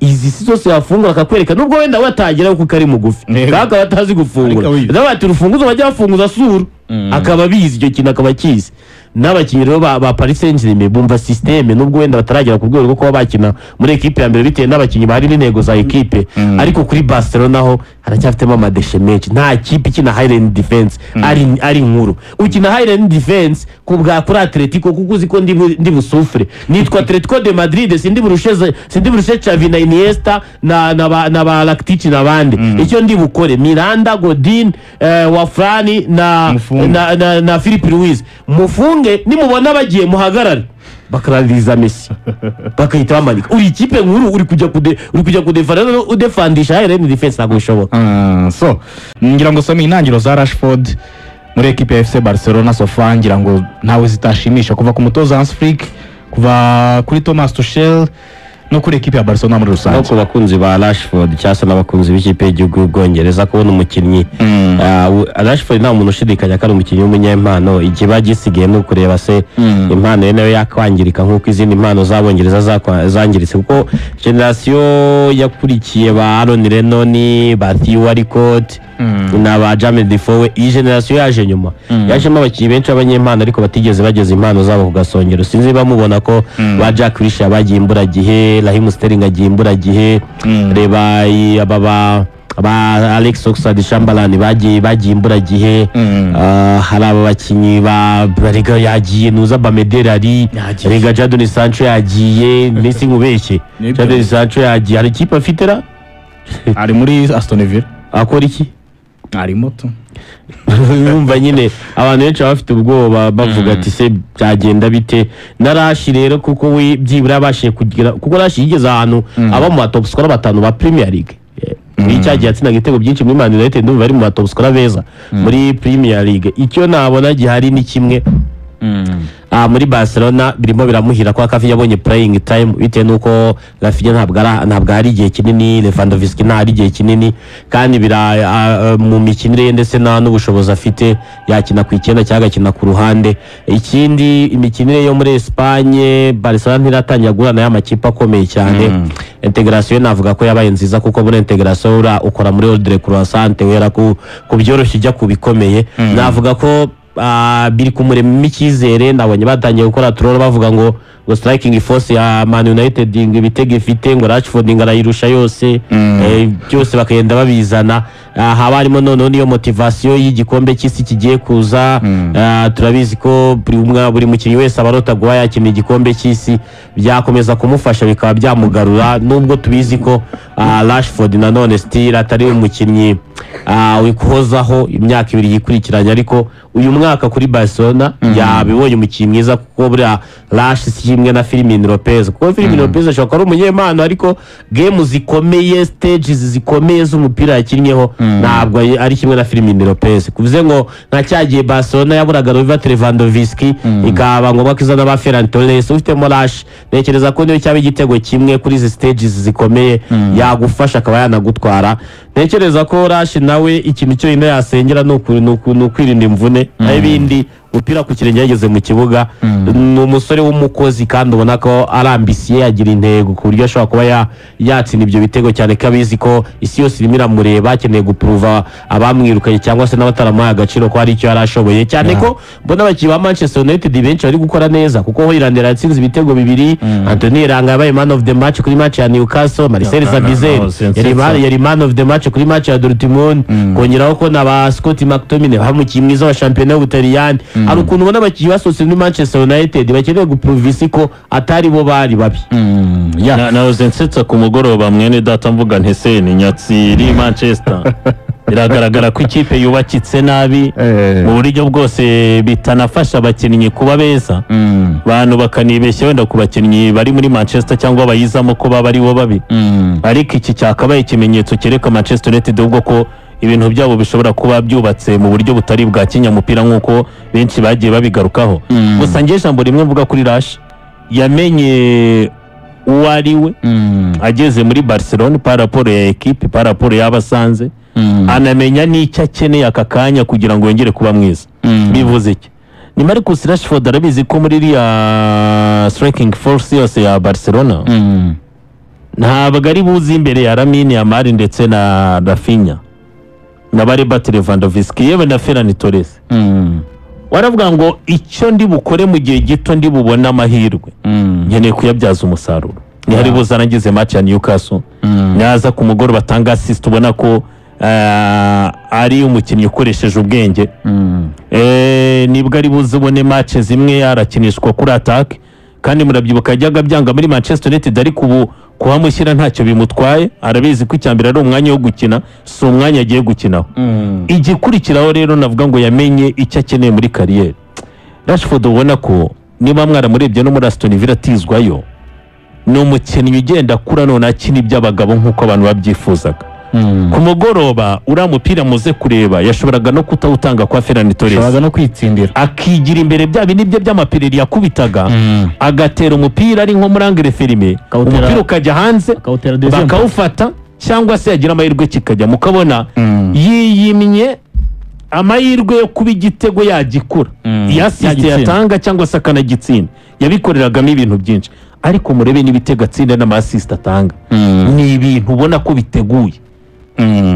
izi si zose yafungura, akakwereka nubwo wenda watagira kuko ari mugufi kandi akaba atazi gufungura. Nawe ati urufunguzo bajya bafunguza suru, akaba abizi icyo kintu, akaba akizi. N'abakinnyi rero ba Paris Saint-Germain bumva système, nubwo wenda bataragera ku rwego rwo kuba bakina muri ekipe ya mbere bitewe n'abakinnyi bari n'intego za ekipe. Ariko kuri Barcelona ho haracyafitemo ama déchets menshi. Nta kipe ikina high line defense ari nkuru. Ukina high line defense ku bwa kuri Atletico, kuko uzi ko ndi busufre, nitwa Atletico de Madrid, sindi burushe Xavi na Iniesta na ba Rakitic n'abandi. Icyo ndi bukore, Miranda, Godin, Wafrani na Mufunge. na Philippe Luis, mufunge. Nimubona bagiye muhagarare, bakarariza Messi, bakahita bamanika. Uri ikipe nkuru, uri kujya kudefanda, noneho udefandisha high line defense, ntabwo bishoboka. So ngira ngo some intangiriro za Rashford muri ekipe ya FC Barcelona so far ngira ngo ntawe zitashimisha, kuva ku mutoza Hans Flick, kuva kuri Thomas Tuchel no kuri ekipe ya Barcelona muri No rusange. ku bakunzi ba Rashford cyangwa se n'abakunzi b'ikipe y'igihugu y'Ubwongereza, kubona umukinnyi Rashford, nta muntu ushidikanya ko ari umukinnyi w'umunyempano. Ikiba gisigaye ni ukureba se impano ye nayo yakwangirika nk'uko izindi mpano z'Abongereza zangiritse, kuko génération yakurikiye ba Aaron Lennon, ba Theo Walcott na ba Jermaine Defoe, iyi génération yaje nyuma yajemo abakinnyi benshi b'abanyempano ariko batigeze bageza impano zabo ku gasongero. Sinzi niba mubona ko ba Jack Wilshere bagiye imburagihe, Raheem Sterling agiye imburagihe, reba aba ba Alex Oxlade Chamberlain bagiye imburagihe. Hari aba bakinnyi ba Rega yagiye, nuza Bamederari. Yagiye. Rega Jadon Sancho yagiye, mbese nkubeshye? Nibyo. Jadon Sancho yagiye, hari ikipe afite ra? Ari muri Aston Villa. Akora iki? Ari moto. Yumva nyine abantu benshi baba bafite ubwoba, bavuga ati se byagenda bite na Rashi rero, kuko we byibura yabashije kugira, kuko Rashi yigeze ahantu aba mu ba top scorer batanu ba Premier League. Muri cya gihe yatsindaga ibitego byinshi muri Man United, ndumva ari mu ba top scorer beza muri Premier League. Icyo nabona gihari ni kimwe. Muri Barcelona birimo biramuhira ko Kavi yabonye playing time, bitewe nuko Raphinha ntabwo ari igihe kinini, Lewandowski nta ari igihe kinini, kandi bira mu mikinire ye ndetse n'ubushobozi afite, yakina ku icyenda cyangwa agakina ku ruhande. Ikindi, imikinire yo muri Espagne, Barcelona ntiratangira guhura nayo amakipe akomeye cyane. Intégration navuga ko yabaye nziza, kuko muri intégration ukora muri ordre croissante, wera ku byoroshye ujya ku bikomeye. Navuga ko biri kumuremamo icyizere. Nabonye batangiye gukora troll, bavuga ngo striking force ya Man United, ngo ibitego ifite, ngo Rashford ngo arayirusha yose. Byose bakagenda babizana. Haba harimo noneho niyo motivation y'igikombe cy'isi kigiye kuza. Turabizi ko buri mukinnyi wese aba arota guha yakina igikombe cy'isi, byakomeza kumufasha bikaba byamugarura, nubwo tubizi ko Rashford nanone still atari umukinnyi wikuhozaho imyaka 2 yikurikiranye. Ariko uyu mwaka kuri Barcelona yabibonye umukinnyi mwiza, kuko buriya Rash si kimwe na Fermin Lopez, kuko Fermin Lopez ashobora kuba ari umunyempano, ariko game zikomeye, stages zikomeye z'umupira yakinnyeho, ntabwo ari kimwe na Fermin Lopez. Kuvuze ngo nka cyagiye Barcelona yaburaga Robert Lewandowski, ikaba ngombwa ko izana ba Ferran Torres, ufitemo Rash ntekereza ko niyo cyaba igitego kimwe kuri izi stages zikomeye yagufasha akaba yanagutwara. Ntekereza ko Rash nawe ikintu cyonyine yasengera ni ukwirinda imvune, naho ibindi umupira ku kirenge yageze mu kibuga, ni umusore w'umukozi kandi ubona ko ari ambitieux, agira intego ku buryo ashobora kuba yatsinda ibyo bitego, cyane ko abizi ko isi yose irimo iramureba, akeneye gupuruva abamwirukanye cyangwa se n'abataramuhaye agaciro ko hari icyo yari ashoboye, cyane ko mbona abakinnyi ba Manchester United benshi bari gukora neza, kuko Højlund yatsinze ibitego 2, Anthony Elanga yabaye man of the match kuri match ya Newcastle, Marcel Sabitzer yari man of the match kuri match ya Dortmund, kongeraho ko na ba Scott McTominay bamukinnyi mwiza wa shampiyona y'Ubutaliyani. Hari ukuntu ubona abakinnyi basohotse muri Manchester United bakeneye guprovisa ko atari bo bari babi. Nahoze nsetsa ku mugoroba mwene data mvuga ntese ni Nyatsi iri Manchester. Biragaragara ko ikipe yubakitse nabi mu buryo bwose, bitanafasha abakinnyi kuba beza. Abantu bakanibeshya wenda ku bakinnyi bari muri Manchester cyangwa bayizamo ko baba ari bo babi, ariko iki cyakabaye ikimenyetso cyereka Manchester United ubwo ko ibintu byabo bishobora kuba byubatse mu buryo butari bwa kinyamupira nk'uko benshi bagiye babigarukaho. Gusa njye ijambo rimwe mvuga kuri Rash, yamenye uwo ari we ageze muri Barcelona par rapport ya equipe, par rapport y'abasanze, anamenya n'icyo akeneye aka kanya kugira ngo yongere kuba mwiza. Bivuze iki? Ni Marcus Rashford arabizi ko muri iriya striking force yose ya Barcelona ntabwo ari buze imbere ya Lamine Yamal ndetse na Rafinha na Robert Lewandowski yewe na Ferran Torres. Waravuga ngo icyo ndi bukore mu gihe gito ndi bubone amahirwe, nkeneye kuyabyaza umusaruro. Ni hari buze arangize match ya Newcastle, naza ku mugoroba atanga assist, ubona ko ari umukinnyi ukoresheje ubwenge. Nibwo ari buze ubone match zimwe arakinishwa kuri attack, kandi murabyibuka yajyaga byanga muri Manchester United, ariko ubu kuhamushyira ntacyo bimutwaye, arabizi ko icyambere ari umwanya wo gukina, si umwanya agiye gukinaho. Igikurikiraho rero navuga ngo yamenye icyo akeneye muri kariyeri. Rashford ubona ko niba mwaramurebye no muri Aston Villa atizwayo, ni umukinnyi ugenda akura none akina iby'abagabo nk'uko abantu babyifuzaga. Ku mugoroba uriya mupira muze kureba yashoboraga no kutawutanga kwa Ferran Torres, ashoboraga no kwitsindira akigira imbere bya bindi bye by'amapireri yakubitaga, agatera umupira ari nko muri angle ferme, umupira ukajya hanze bakawufata, cyangwa se yagira amahirwe kikajya mukabona yiyimye amahirwe yo kuba igitego yagikura, assist yatanga cyangwa se akanagitsinda. Yabikoreragamo ibintu byinshi, ariko murebe n'ibitego atsinda n'ama assist atanga, ni ibintu ubona ko biteguye.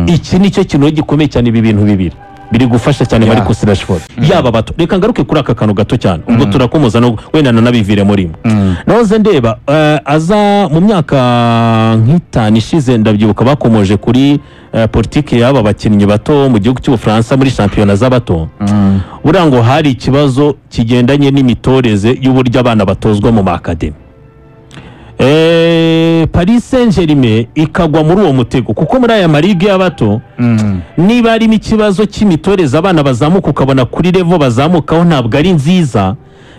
Iki nicyo kintu gikomeye cyane, ibi bintu bibiri biri gufasha cyane Marcus Rashford yaba bato. Reka ngaruke kuri aka kantu gato cyane, ubwo turakomoza no wenda nanabivire muri noze ndeba aza mu myaka nk'itanu ishize, ndabyibuka bakomoje kuri politiki y'aba bakinnyi bato mu gihugu cy'Ubufaransa muri shampiyona z'abato. Buriya ngo hari ikibazo kigendanye n'imitoreze y'uburyo abana batozwa mu makademi. Paris Saint-Germain ikagwa muri uwo mutego, kuko muri aya marige y'abato niba harimo ikibazo cy'imitoreze, abana bazamuka ukabona kuri level bazamukaho ntabwo ari nziza,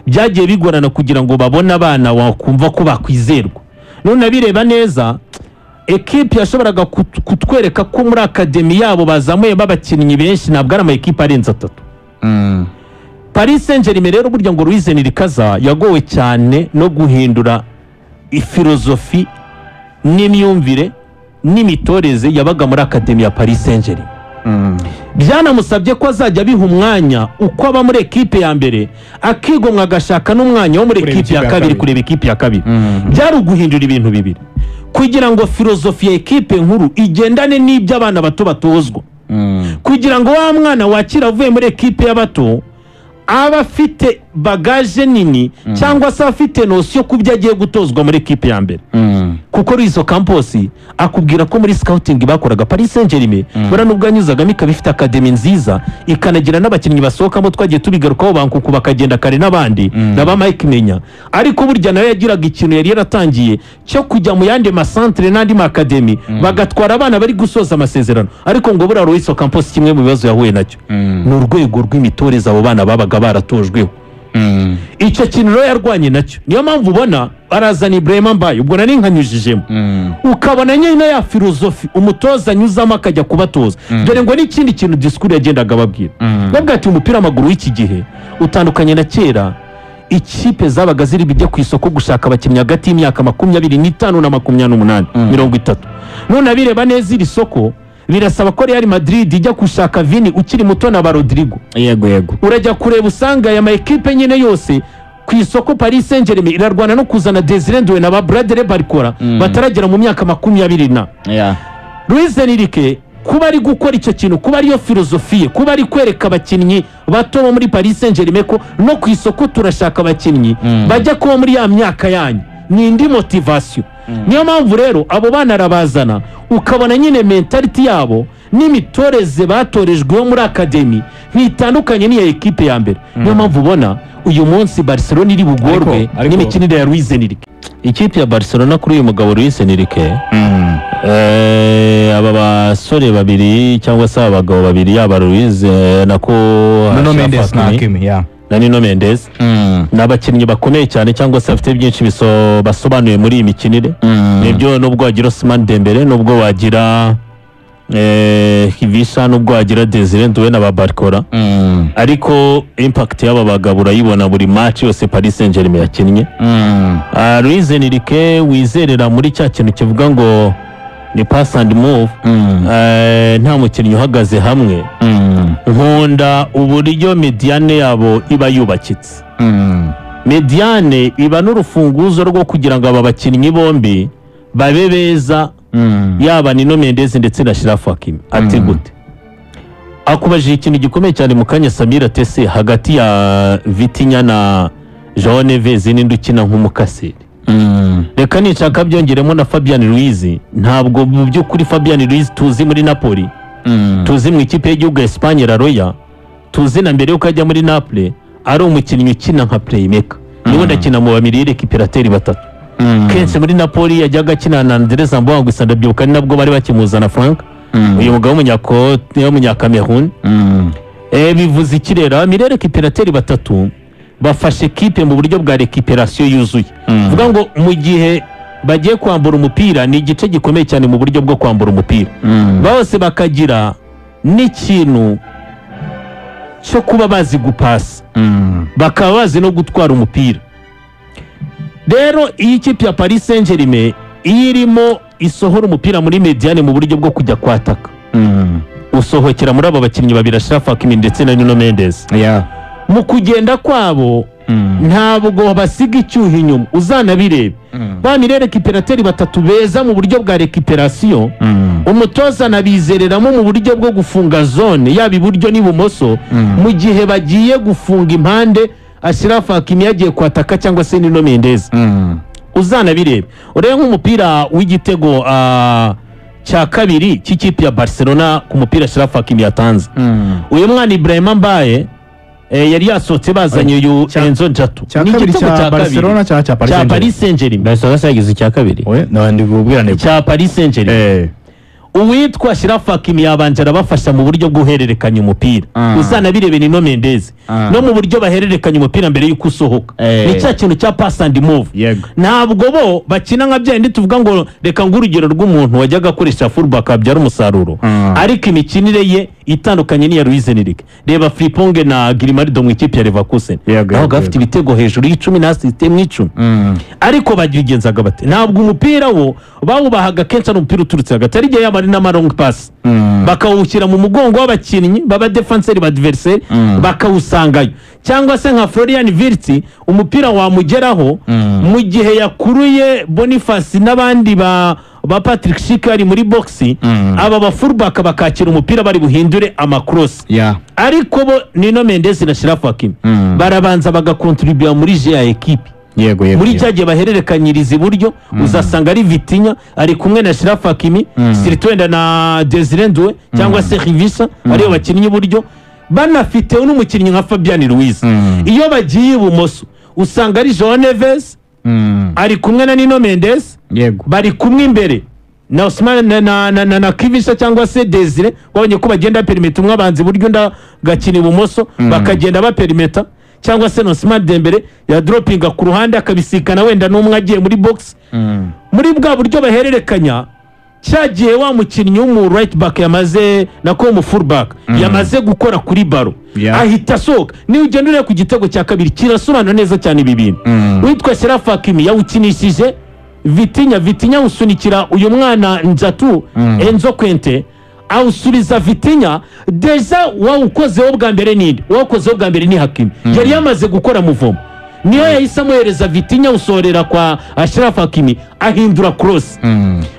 byagiye bigorana kugira ngo babone abana wakumva ko bakwizerwa. None abireba neza, ekipe yashoboraga kutwereka ko muri akademi yabo bazamuye babakinnyi benshi ntabwo ari ama ekipe arenze atatu. Paris Saint-Germain rero burya ngo Luis Enrique yagowe cyane no guhindura ifilozofi n'imyumvire n'imitoreze yabaga muri akademi ya Paris Saint-Germain. Byanamusabye ko azajya abiha umwanya uko aba muri ekipe ya mbere, akigomwa agashaka n'umwanya wo muri ekipe ya kabiri, kureba ekipe ya kabiri. Byari uguhindura ibintu bibiri kugira ngo filozofi ya ekipe nkuru igendane n'ibyo abana bato batozwa, kugira ngo wa mwana wakira avuye muri ekipe y'abato aba afite bagage nini cyangwa se afite notion ku byo agiye gutozwa muri ekipe ya mbere. Kuko Luis Campos akubwira ko muri scouting bakoraga Paris Saint-Germain, buriya nubwo yanyuzagamo ikaba ifite akademi nziza ikanagira n'abakinnyi basohokamo, twagiye tubigarukaho bankuku bakagenda kare n'abandi na ba Mike Menya, ariko burya nawe yagiraga ikintu yari yaratangiye cyo kujya mu yandi masantere n'andi makademi bagatwara abana bari gusoza amasezerano. Ariko ngo buriya Luis Campos kimwe mu bibazo yahuye nacyo ni urwego rw'imitoreze abo bana babaga baratojweho. Icyo kintu rero yarwanye nacyo, niyo mpamvu ubona arazana Ibrahima Mbaye, ubwo nari nkanyujijemo, ukabona nyine ya filozofi umutoza anyuzamo akajya kubatoza. Dore ngo n'ikindi kintu disikuru yagendaga ababwira, babwira ati umupira w'amaguru w'iki gihe utandukanye na kera, ikipe zabaga ziri bijya ku isoko gushaka abakinnyi hagati y'imyaka 25 na 28, 30. None abireba neza iri soko birasaba ko Real Madrid ijya gushaka Vini ukiri muto na ba Rodrigo. Yego yego. Urajya kureba usanga aya ma ekipe nyine yose ku isoko Paris Saint-Germain irarwana no kuzana Desire Doué na ba Bradley Barcola bataragera mu myaka 20. Luis Enrique kuba ari gukora icyo kintu, kuba ariyo filozofiye, kuba ari kwereka abakinnyi bato bo muri Paris Saint-Germain ko no ku isoko turashaka abakinnyi bajya kuba muri ya myaka yanyu, ni indi motivation. Niyo mpamvu rero abo bana arabazana, ukabona nyine mentality yabo n'imitoreze batorejweho muri academy ntitandukanye n'iya ekipe ya mbere. Niyo mpamvu ubona uyu munsi Barcelona iri bugorwe n'imikinire ya Luis Enrique. Ikipe ya Barcelona kuri uyu mugabo Luis Enrique, aba basore babiri cyangwa se abagabo babiri, yaba Luis nako Nuno Mendes na Hakimi, na Nuno Mendes, ni abakinnyi bakomeye cyane cyangwa se bafite byinshi basobanuye muri iyi mikinire. Nibyo, nubwo wagira Ousmane Dembele, nubwo wagira Hivisha, nubwo wagira Desire Doué na ba Barcola, ariko impact y'aba bagabo urayibona buri match yose Paris Saint-Germain yakinnye. Luis Enrique wizerera muri cya kintu kivuga ngo ni pass and move, nta mukinnyi uhagaze hamwe. Nkunda uburyo mediane yabo iba yubakitse. Mediane iba n'urufunguzo rwo kugira ngo aba bakinnyi bombi babe beza, yaba Nuno Mendes ndetse na Achraf Hakimi. Ati gute? Akubajije ikintu gikomeye cyane mu kanya Samira Tese, hagati ya Vitinha na João Neves n'indi ukina nk'umukaseri. Reka nishaka byongeremo na Fabian Ruiz. Ntabwo mu by'ukuri Fabian Ruiz tuzi muri Napoli, tuzi mu ikipe y'igihugu ya Espagne La Roya, tuzi na mbere yuko ajya muri Naples, ari umukinnyi ukina nka playmaker. Niwe ndakina mu bamiri récupérateur batatu. Kenshi muri Napoli yajyaga akina na André Zambo, gusa ndabyibuka ni nabwo bari bakimuzana Frank, uyu mugabo w'umunya-Cameroon. Bivuze iki rero? Abamiri récupérateur batatu bafashe ekipe mu buryo bwa récupération yuzuye. Vuga ngo mu gihe bagiye kwambura umupira, ni igice gikomeye cyane mu buryo bwo kwambura umupira. Bose bakagira n'ikintu cyo kuba bazi gupasa, bakaba bazi no gutwara umupira. Rero iyi kipe ya Paris Saint-Germain iyo irimo isohora umupira muri mediane mu buryo bwo kujya kwataka, usohokera muri aba bakinnyi babiri Achraf Hakimi ndetse na Nuno Mendes. Mu kugenda kwabo ntabwo basiga icyuho inyuma, uzanabirebe. Ba milieu récupérateur batatu beza mu buryo bwa récupération, umutoza anabizereramo mu buryo bwo gufunga zone yaba iburyo n'ibumoso, mu gihe bagiye gufunga impande Achraf Hakimi yagiye kwataka cyangwa se Nuno Mendes. Uzanabirebe, urebe nk'umupira w'igitego cya kabiri cy'ikipe ya Barcelona ku mupira Achraf Hakimi yatanze. Uyu mwana Ibrahima Mbaye yari yasohotse bazanye uyu Enzo Njatu. Cya kabiri cya Barcelona cya Paris Saint-Germain. Barcelona yagize icya kabiri. Cya Paris Saint-Germain. Uwitwa Achraf Hakimi yabanje arabafasha mu buryo bw'uhererekanya umupira. Uzanabirebe Nuno Mendes no mu buryo bahererekanya umupira mbere y'uko usohoka. Ni cya kintu cya pass and move. Ntabwo bo bakina nka byandi tuvuga ngo reka ngo urugero rw'umuntu wajyaga akoresha fullback abyara umusaruro, ariko imikinire ye itandukanye n'iya Luis Enrique. Reba Frimpong na Grimaldo mu ikipe ya Leverkusen, aho gafite ibitego hejuru y'icumi na assist mu 10. Ariko bagigenzaga bate? Ntabwo umupira wo bawubahaga kenshi ari umupira uturutse hagati, ari igihe yaba ari n'ama long pass, bakawushyira mu mugongo w'abakinnyi baba défenseur ba adversaire, bakawusangayo. Cyangwa se nka Florian Wirtz umupira wamugeraho mu gihe yakuruye Boniface n'abandi ba Patrick Schick ari muri box, aba ba fullback bakakira umupira bari buhindure amacross. Ariko bo Nuno Mendes na Achraf Hakimi barabanza bagakontribuer muri jeu ya équipe. Yego. Muri cya gihe bahererekanyiriza iburyo, uzasanga ari Vitinha ari kumwe na Achraf Hakimi, surtout wenda na Desire Doué cyangwa se Rivisa ariyo bakinnyi iburyo, banafite n'umukinnyi nka Fabian Ruiz. Iyo bagiye ibumoso usanga ari João Neves ari kumwe na Nuno Mendes, bari kumwe imbere na Ousmane na Kivisa cyangwa se Desire. Wabonye ko bagenda perimeter, umwe abanza iburyo undi agakina ibumoso, bakagenda baperimeta, cyangwa se Ousmane Dembele ya dropinga ku ruhande akabisikana wenda n'umwe agiye muri box. Muri bwa buryo bahererekanya, cya gihe wa mukinnyi w'umu right back yamaze nako mu full back yamaze gukora kuri baro, ahita asohoka. Niba ugenda ureba ku gitego cya kabiri kirasobanura neza cyane ibi bintu. Witwa Achraf Hakimi yawukinishije Vitinha, Vitinha awusunikira uyu mwana Njatu Enzo Quente, awusubiza Vitinha. Déjà wawukozeho bwa mbere ninde? Wawukozeho bwa mbere ni Hakimi, yari yamaze gukora muvomo, niyo yahise amuhereza Vitinha, awusohorera kwa Achraf Hakimi ahindura cross.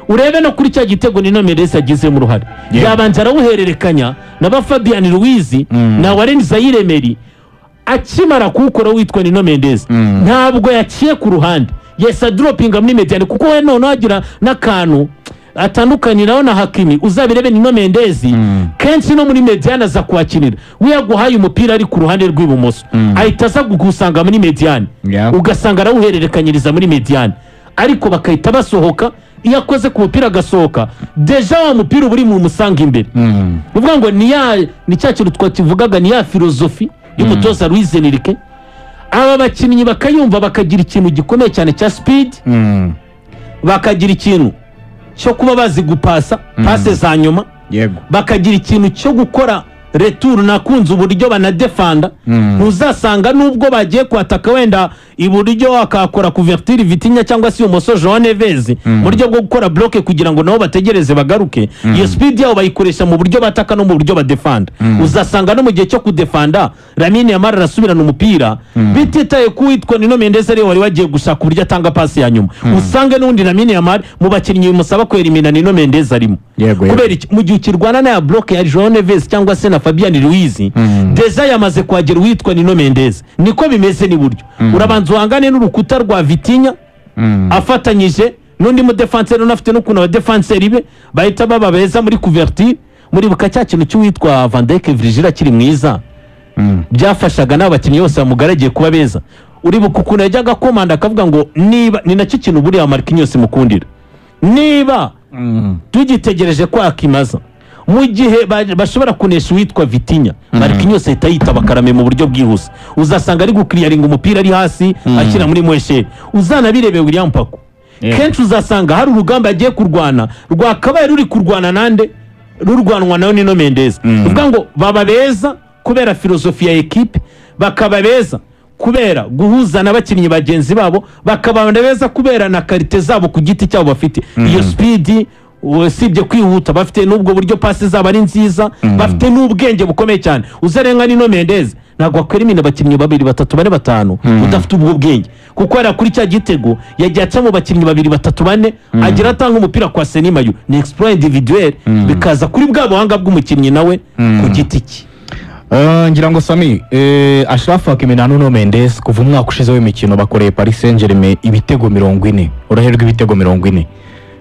Urebe no kuri cya gitego Nuno Mendes agizemo uruhare, yabanje arawuhererekanya na ba Fabian Ruiz na Warren Zaïre-Emery. Akimara kuwukora witwa Nuno Mendes ntabwo yaciye ku ruhande, Yes, adropinga muri médiane, kuko we noneho agira n'akantu atandukaniraho na Hakimi. Uzabirebe, Nuno Mendes kenshi no muri médiane aza kuhakinira. We yaguhaye umupira ari ku ruhande rw'ibumoso, ahita aza kugusanga muri médiane, ugasanga arawuhererekanyiriza muri médiane, ariko bakahita basohoka. Iyo akoze ku mupira agasohoka, déjà wa mupira uba uri mu musanga imbere. Ni ukuvuga ngo ni cya kintu twakivugaga, ni ya philosophie y'umutoza Luis Enrique. Aba bakinnyi bakayumva, bakagira ikintu gikomeye cyane cya speed, bakagira ikintu cyo kuba bazi gupasa passe za nyuma, bakagira ikintu cyo gukora retour. Nakunze uburyo banadefanda. Ntuzasanga nubwo bagiye kwataka wenda iburyo akakora couverture Vitinha, cyangwa se ibumoso João Neves, mu buryo bwo gukora bloc kugira ngo nabo bategereze bagaruke. Iyo speed yabo bayikoresha mu buryo bataka no mu buryo badefanda. Uzasanga no mu gihe cyo kudefanda, Lamine Yamal arasubirana umupira bititaye ku witwa Nuno Mendes ariwe wari wagiye gushaka uburyo atanga pasi ya nyuma. Usange n'undi Lamine Yamal mu bakinnyi bimusaba kwerimina, Nuno Mendes arimo. Kubera iki? Mu gihe ukirwana na ya bloc ya João Neves cyangwa se na Fabian Ruiz, déjà yamaze kuhagera uwitwa Nuno Mendes. Niko bimeze n'iburyo, urabanza uhangane n'urukuta rwa Vitinha afatanyije n'undi mudefanseri, unafite n'ukuntu abadefanseri be bahita baba beza muri couverture. Muribuka cya kintu cy'uwitwa Van Dijk, Virgil akiri mwiza, byafashaga n'abakinnyi bose bamugaragiye kuba beza. Uribuka ukuntu yajyaga komanda akavuga ngo niba, ni nacyo kintu buriya Marquinhos mukundira, niba tugitegereje ko akimaza mu gihe bashobora kunesha uwitwa Vitinha, Marquinhos ahita yitaba karame mu buryo bwihuse. Uzasanga ari gukiriyaringa umupira ari hasi, ashyira muri mwesheri. Uzanabirebe William Pacho, kenshi uzasanga hari urugamba yagiye kurwana rwakabaye ruri kurwana nande, rurwanwa nawe Nuno Mendes. Uvuga ngo baba beza kubera philosophie ya équipe, bakaba beza kubera guhuza n'abakinnyi bagenzi babo, bakaba beza kubera na qualité zabo ku giti cyabo. Bafite iyo speed, usibye kwihuta bafite n'ubwo buryo pasi zabo ari nziza, bafite n'ubwenge bukomeye cyane. Uzarenga Nuno Mendes, ntabwo wakwerimina abakinnyi babiri, batatu, bane, batanu udafite ubwo bwenge, kuko hariya kuri cya gitego yagiye aca mu bakinnyi babiri, batatu, bane, agira atanga umupira kwa Seny Mayulu. Ni exploit individuel, bikaza kuri bwa buhanga bw'umukinnyi nawe ku giti cye. Ngira ngo Sami, Achraf Hakimi na Nuno Mendes kuva umwaka ushize w'imikino bakoreye Paris Saint-Germain ibitego 40, uruhare rw'ibitego 40.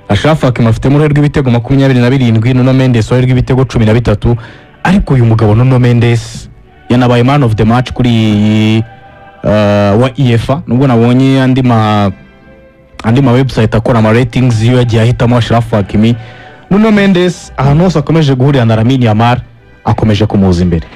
Achraf Hakimi afitemo uruhare rw'ibitego 27, Nuno Mendes uruhare rw'ibitego 13. Ariko uyu mugabo Nuno Mendes yanabaye man of the match kuri iyi wa UEFA, nubwo nabonye andi ma website akora ama ratings yo yagiye ahitamo Achraf Hakimi. Nuno Mendes ahantu hose akomeje guhurira na Lamine Yamal akomeje kumuza imbere,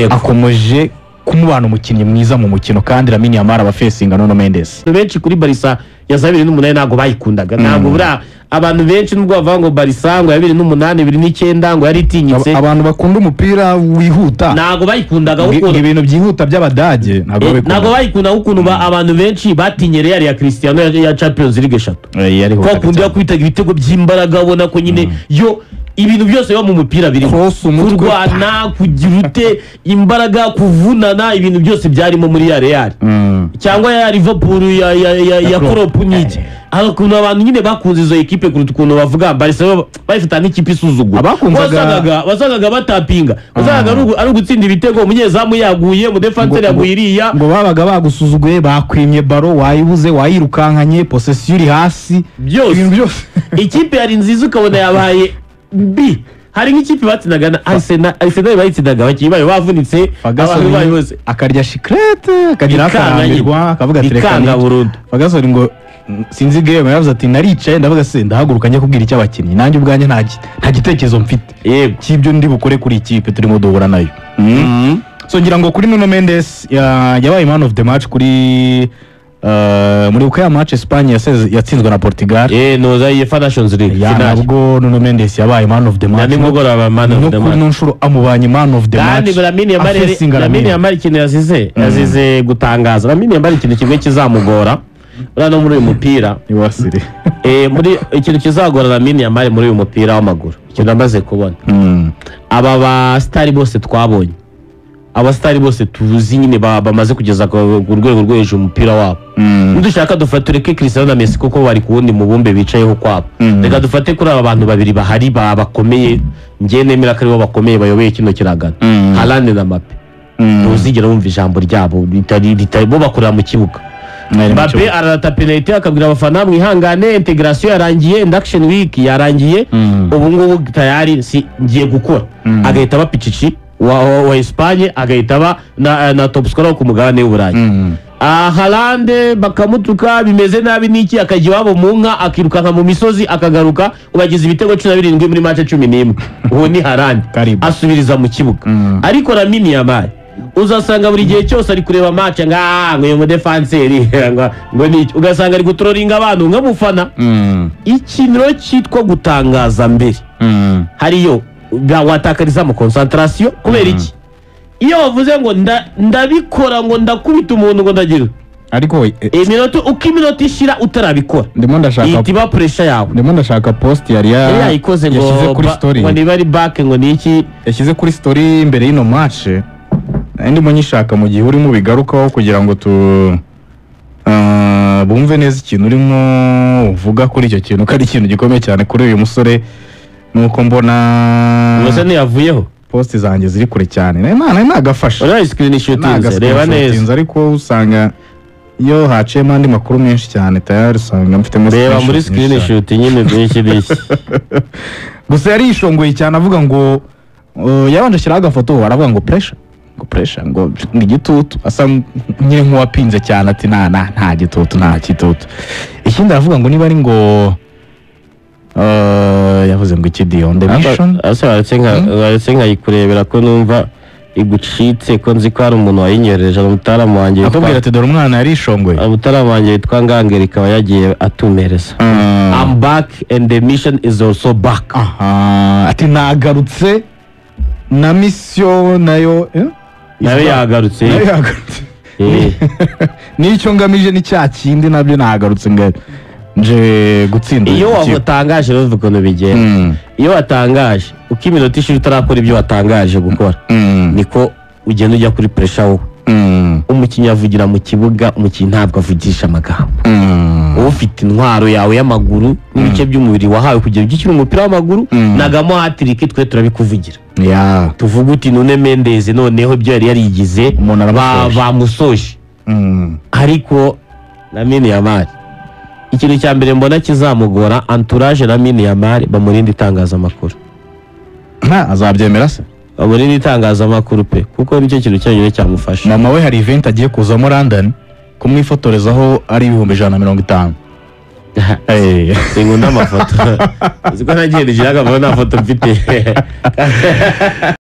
akomeje kumubana umukinnyi mwiza mu mukino, kandi Lamine Yamal aba fesinga Nuno Mendes. Abantu benshi kuri Barca ya za 2008 ntabwo bayikundaga. Ntabwo buriya abantu benshi, nubwo bavuga ngo Barca ngo ya 2008, 2009 ngo yari itinyitse, abantu bakunda umupira wihuta ntabwo bayikundaga. Ngo ibintu byihuta by'Abadage ntabwo babikunda. Ntabwo bayikundaga ukuntu abantu benshi batinye Real ya Cristiano ya Champions League eshatu, yarihuta kwa kundi cyane. Yakubitaga ibitego by'imbaraga, ubona ko nyine yo ibintu byose biba mu mupira birimo. Cross, umutwe. Kurwana, kugira ute, imbaraga, kuvunana, ibintu byose byarimo muri ya Real cyangwa ya Liverpool ya Klopp. Klopp. N'iki, hari ukuntu abantu nyine bakunze izo ekipe kuruta ukuntu bavuga Barcelona, bayifata nk'ikipe isuzugura. Wasangaga batapinga, wasangaga ari ugutsinda ibitego, umunyezamu yaguye, umudefanseri yaguye iriya. Ngo babaga bagusuzuguye, bakwimye ballon, wayibuze, wayirukankanye, possession iri hasi. Byose. Ibintu byose. Ikipe yari nziza ukabona yabaye mbi. Hari nk'ikipe batsindaga na Arsenal, Arsenal bayitsindaga abakinnyi bayo bavunitse, abantu bayo bose. Akarya shikarete, akagira Bikanga akarambirwa nyine. akavuga ati reka Bikanga nicare." burundu. Ferguson ngo sinzi game, yaravuze ati naricaye ndavuga se ndahaguruka njye kubwira icyo abakinnyi, nanjye ubwanjye nta gitekerezo mfite cy'ibyo ndi bukore kuri iyi kipe turimo duhura nayo. So ngira ngo kuri Nuno Mendes yabaye man of the match kuri muri uko ya match Espagne yatsinzwe na Portugal. Noza UEFA Nations League Ya, finale. nabwo Nuno Mendes yabaye man of the Na match. nimugoroba man No of the kuri match. ino nshuro amubanye man of the Kandi match, Lamine Yamal, afesinga Lamine Lamine. Yamal ikintu yazize gutangaza, Lamine Yamal ikintu kimwe kizamugora buriya no muri uyu mupira, Iwasire. Muri ikintu kizagora Lamine Yamal muri uyu mupira w'amaguru, ikintu amaze kubona, aba ba star bose twabonye, aba star bose tuzi nyine bamaze kugeza ku rwego rwo hejuru umupira wabo, nidushaka dufate tureke Cristiano na Messi kuko bari ku wundi mubumbe bicayeho kwabo, reka dufate kuri aba bantu babiri bahari bakomeye, njye nemera ko aribo bakomeye bayoboye kino kiragano, Haaland na Mbappe, ntuzigera wumva ijambo ryabo ritari bo bakorera mu kibuga. Mwari mu Mbappe kibuga. ararata penalty, akabwira abafana: "Mwihangane, integration yarangiye, induction week yarangiye, ubu ngubu tayari si ngiye gukora." Agahita aba pichichi wa Espagne, agahita aba na top scorer wo ku mugabane w'Uburayi. Haaland bakamutuka bimeze nabi n'iki, akajya iwabo mu nka, akirukanka mu misozi, akagaruka ubagize ibitego 17 muri match 11. Uwo ni Haaland. Karibu. Asubiriza mu kibuga. Ariko Lamine Yamal uzasanga buri gihe cyose ari kureba match ngo "Ah, ngo uyu mudefanseri ngo ni iki", ugasanga ari gutrolinga abantu nk'umufana. Ikintu rero cyitwa gutangaza mbere hariyo watakariza mu concentration. Kubera iki? Iyo wavuze ngo ndabikora, ngo ndakubita umuntu, ngo ndagira Ariko iminota, uko iminota ishira utarabikora, ndimo ndashaka ihita iba pressure yawe. Ndimo ndashaka post yari Yari yayikoze ngo yashyize kuri story. Ngo niba ari back, ngo ni iki. Yashyize kuri story imbere y'ino match. Nari ndimo nyishaka mu gihe urimo bigarukaho kugira ngo tu bumve neza ikintu urimo uvuga kuri icyo kintu, ko ari ikintu gikomeye cyane kuri uyu musore. Nuko mbona Gusa ntiyavuyeho. Post zanjye ziri kure cyane. Nari nagafashe. Uriya screenshotinze, reba neza. Ariko usanga iyo haciyemo andi makuru menshi cyane, tayari usanga mfitemo Reba muri screenshot nyinshi cyane. Screenshot nyine byinshi n'iki. Gusa yari yishongoye cyane, avuga ngo yabanje ashyiraho agafoto, aravuga ngo pressure, ngo pressure, ngo igitutu, asa nyine nk'uwapinze cyane, ati nta gitutu, nta gitutu. Ikindi aravuga ngo niba ari ngo yavuze ngo iki, on the mission. Ase waretse nkayikurebera, ko numva igucitse, ko nzi ko hari umuntu wayinyohereje, umutaramu wanjye witwa Akubwira ati: "Dore umwana yarishongoye." Umutaramu wanjye witwa Ngangeri, ikaba yagiye atumereza. "I'm back and the mission is also back." Aha, ati nagarutse na mission nayo, eh? Nayo yagarutse. Nayo yagarutse. Eh. N'icyo ngamije ni cya kindi, nabyo nagarutse ngo nje gutsinda Iyo uyu mukino. watangaje rero, uva ukuntu bigenda. Iyo watangaje, uko iminota ishira utarakora ibyo watangaje gukora, niko ugenda ujya kuri pressure wowe. Umukinnyi avugira mu kibuga, umukinnyi ntabwo avugisha amagambo. Wowe ufite intwaro yawe y'amaguru n'ibice by'umubiri wahawe kugira ujye ukina umupira w'amaguru. Nagamo hat-trick, twe turabikuvugira. Tuvuga uti Nuno Mendes noneho ibyo yari yarigize Umuntu aramusoje. Bamusoje. Ariko Lamine Yamal, ikintu cya mbere mbona kizamugora, entourage Lamine Yamal bamurinda itangazamakuru. Nta azabyemera se? Bamurinda itangazamakuru pe, kuko nicyo kintu cyonyine cyamufasha. Mama we hari event agiye kuzamo London kumwifotorezaho ari 150,000. Sinkunda amafoto, uzi ko nagiye ngira ngo nta foto mfite.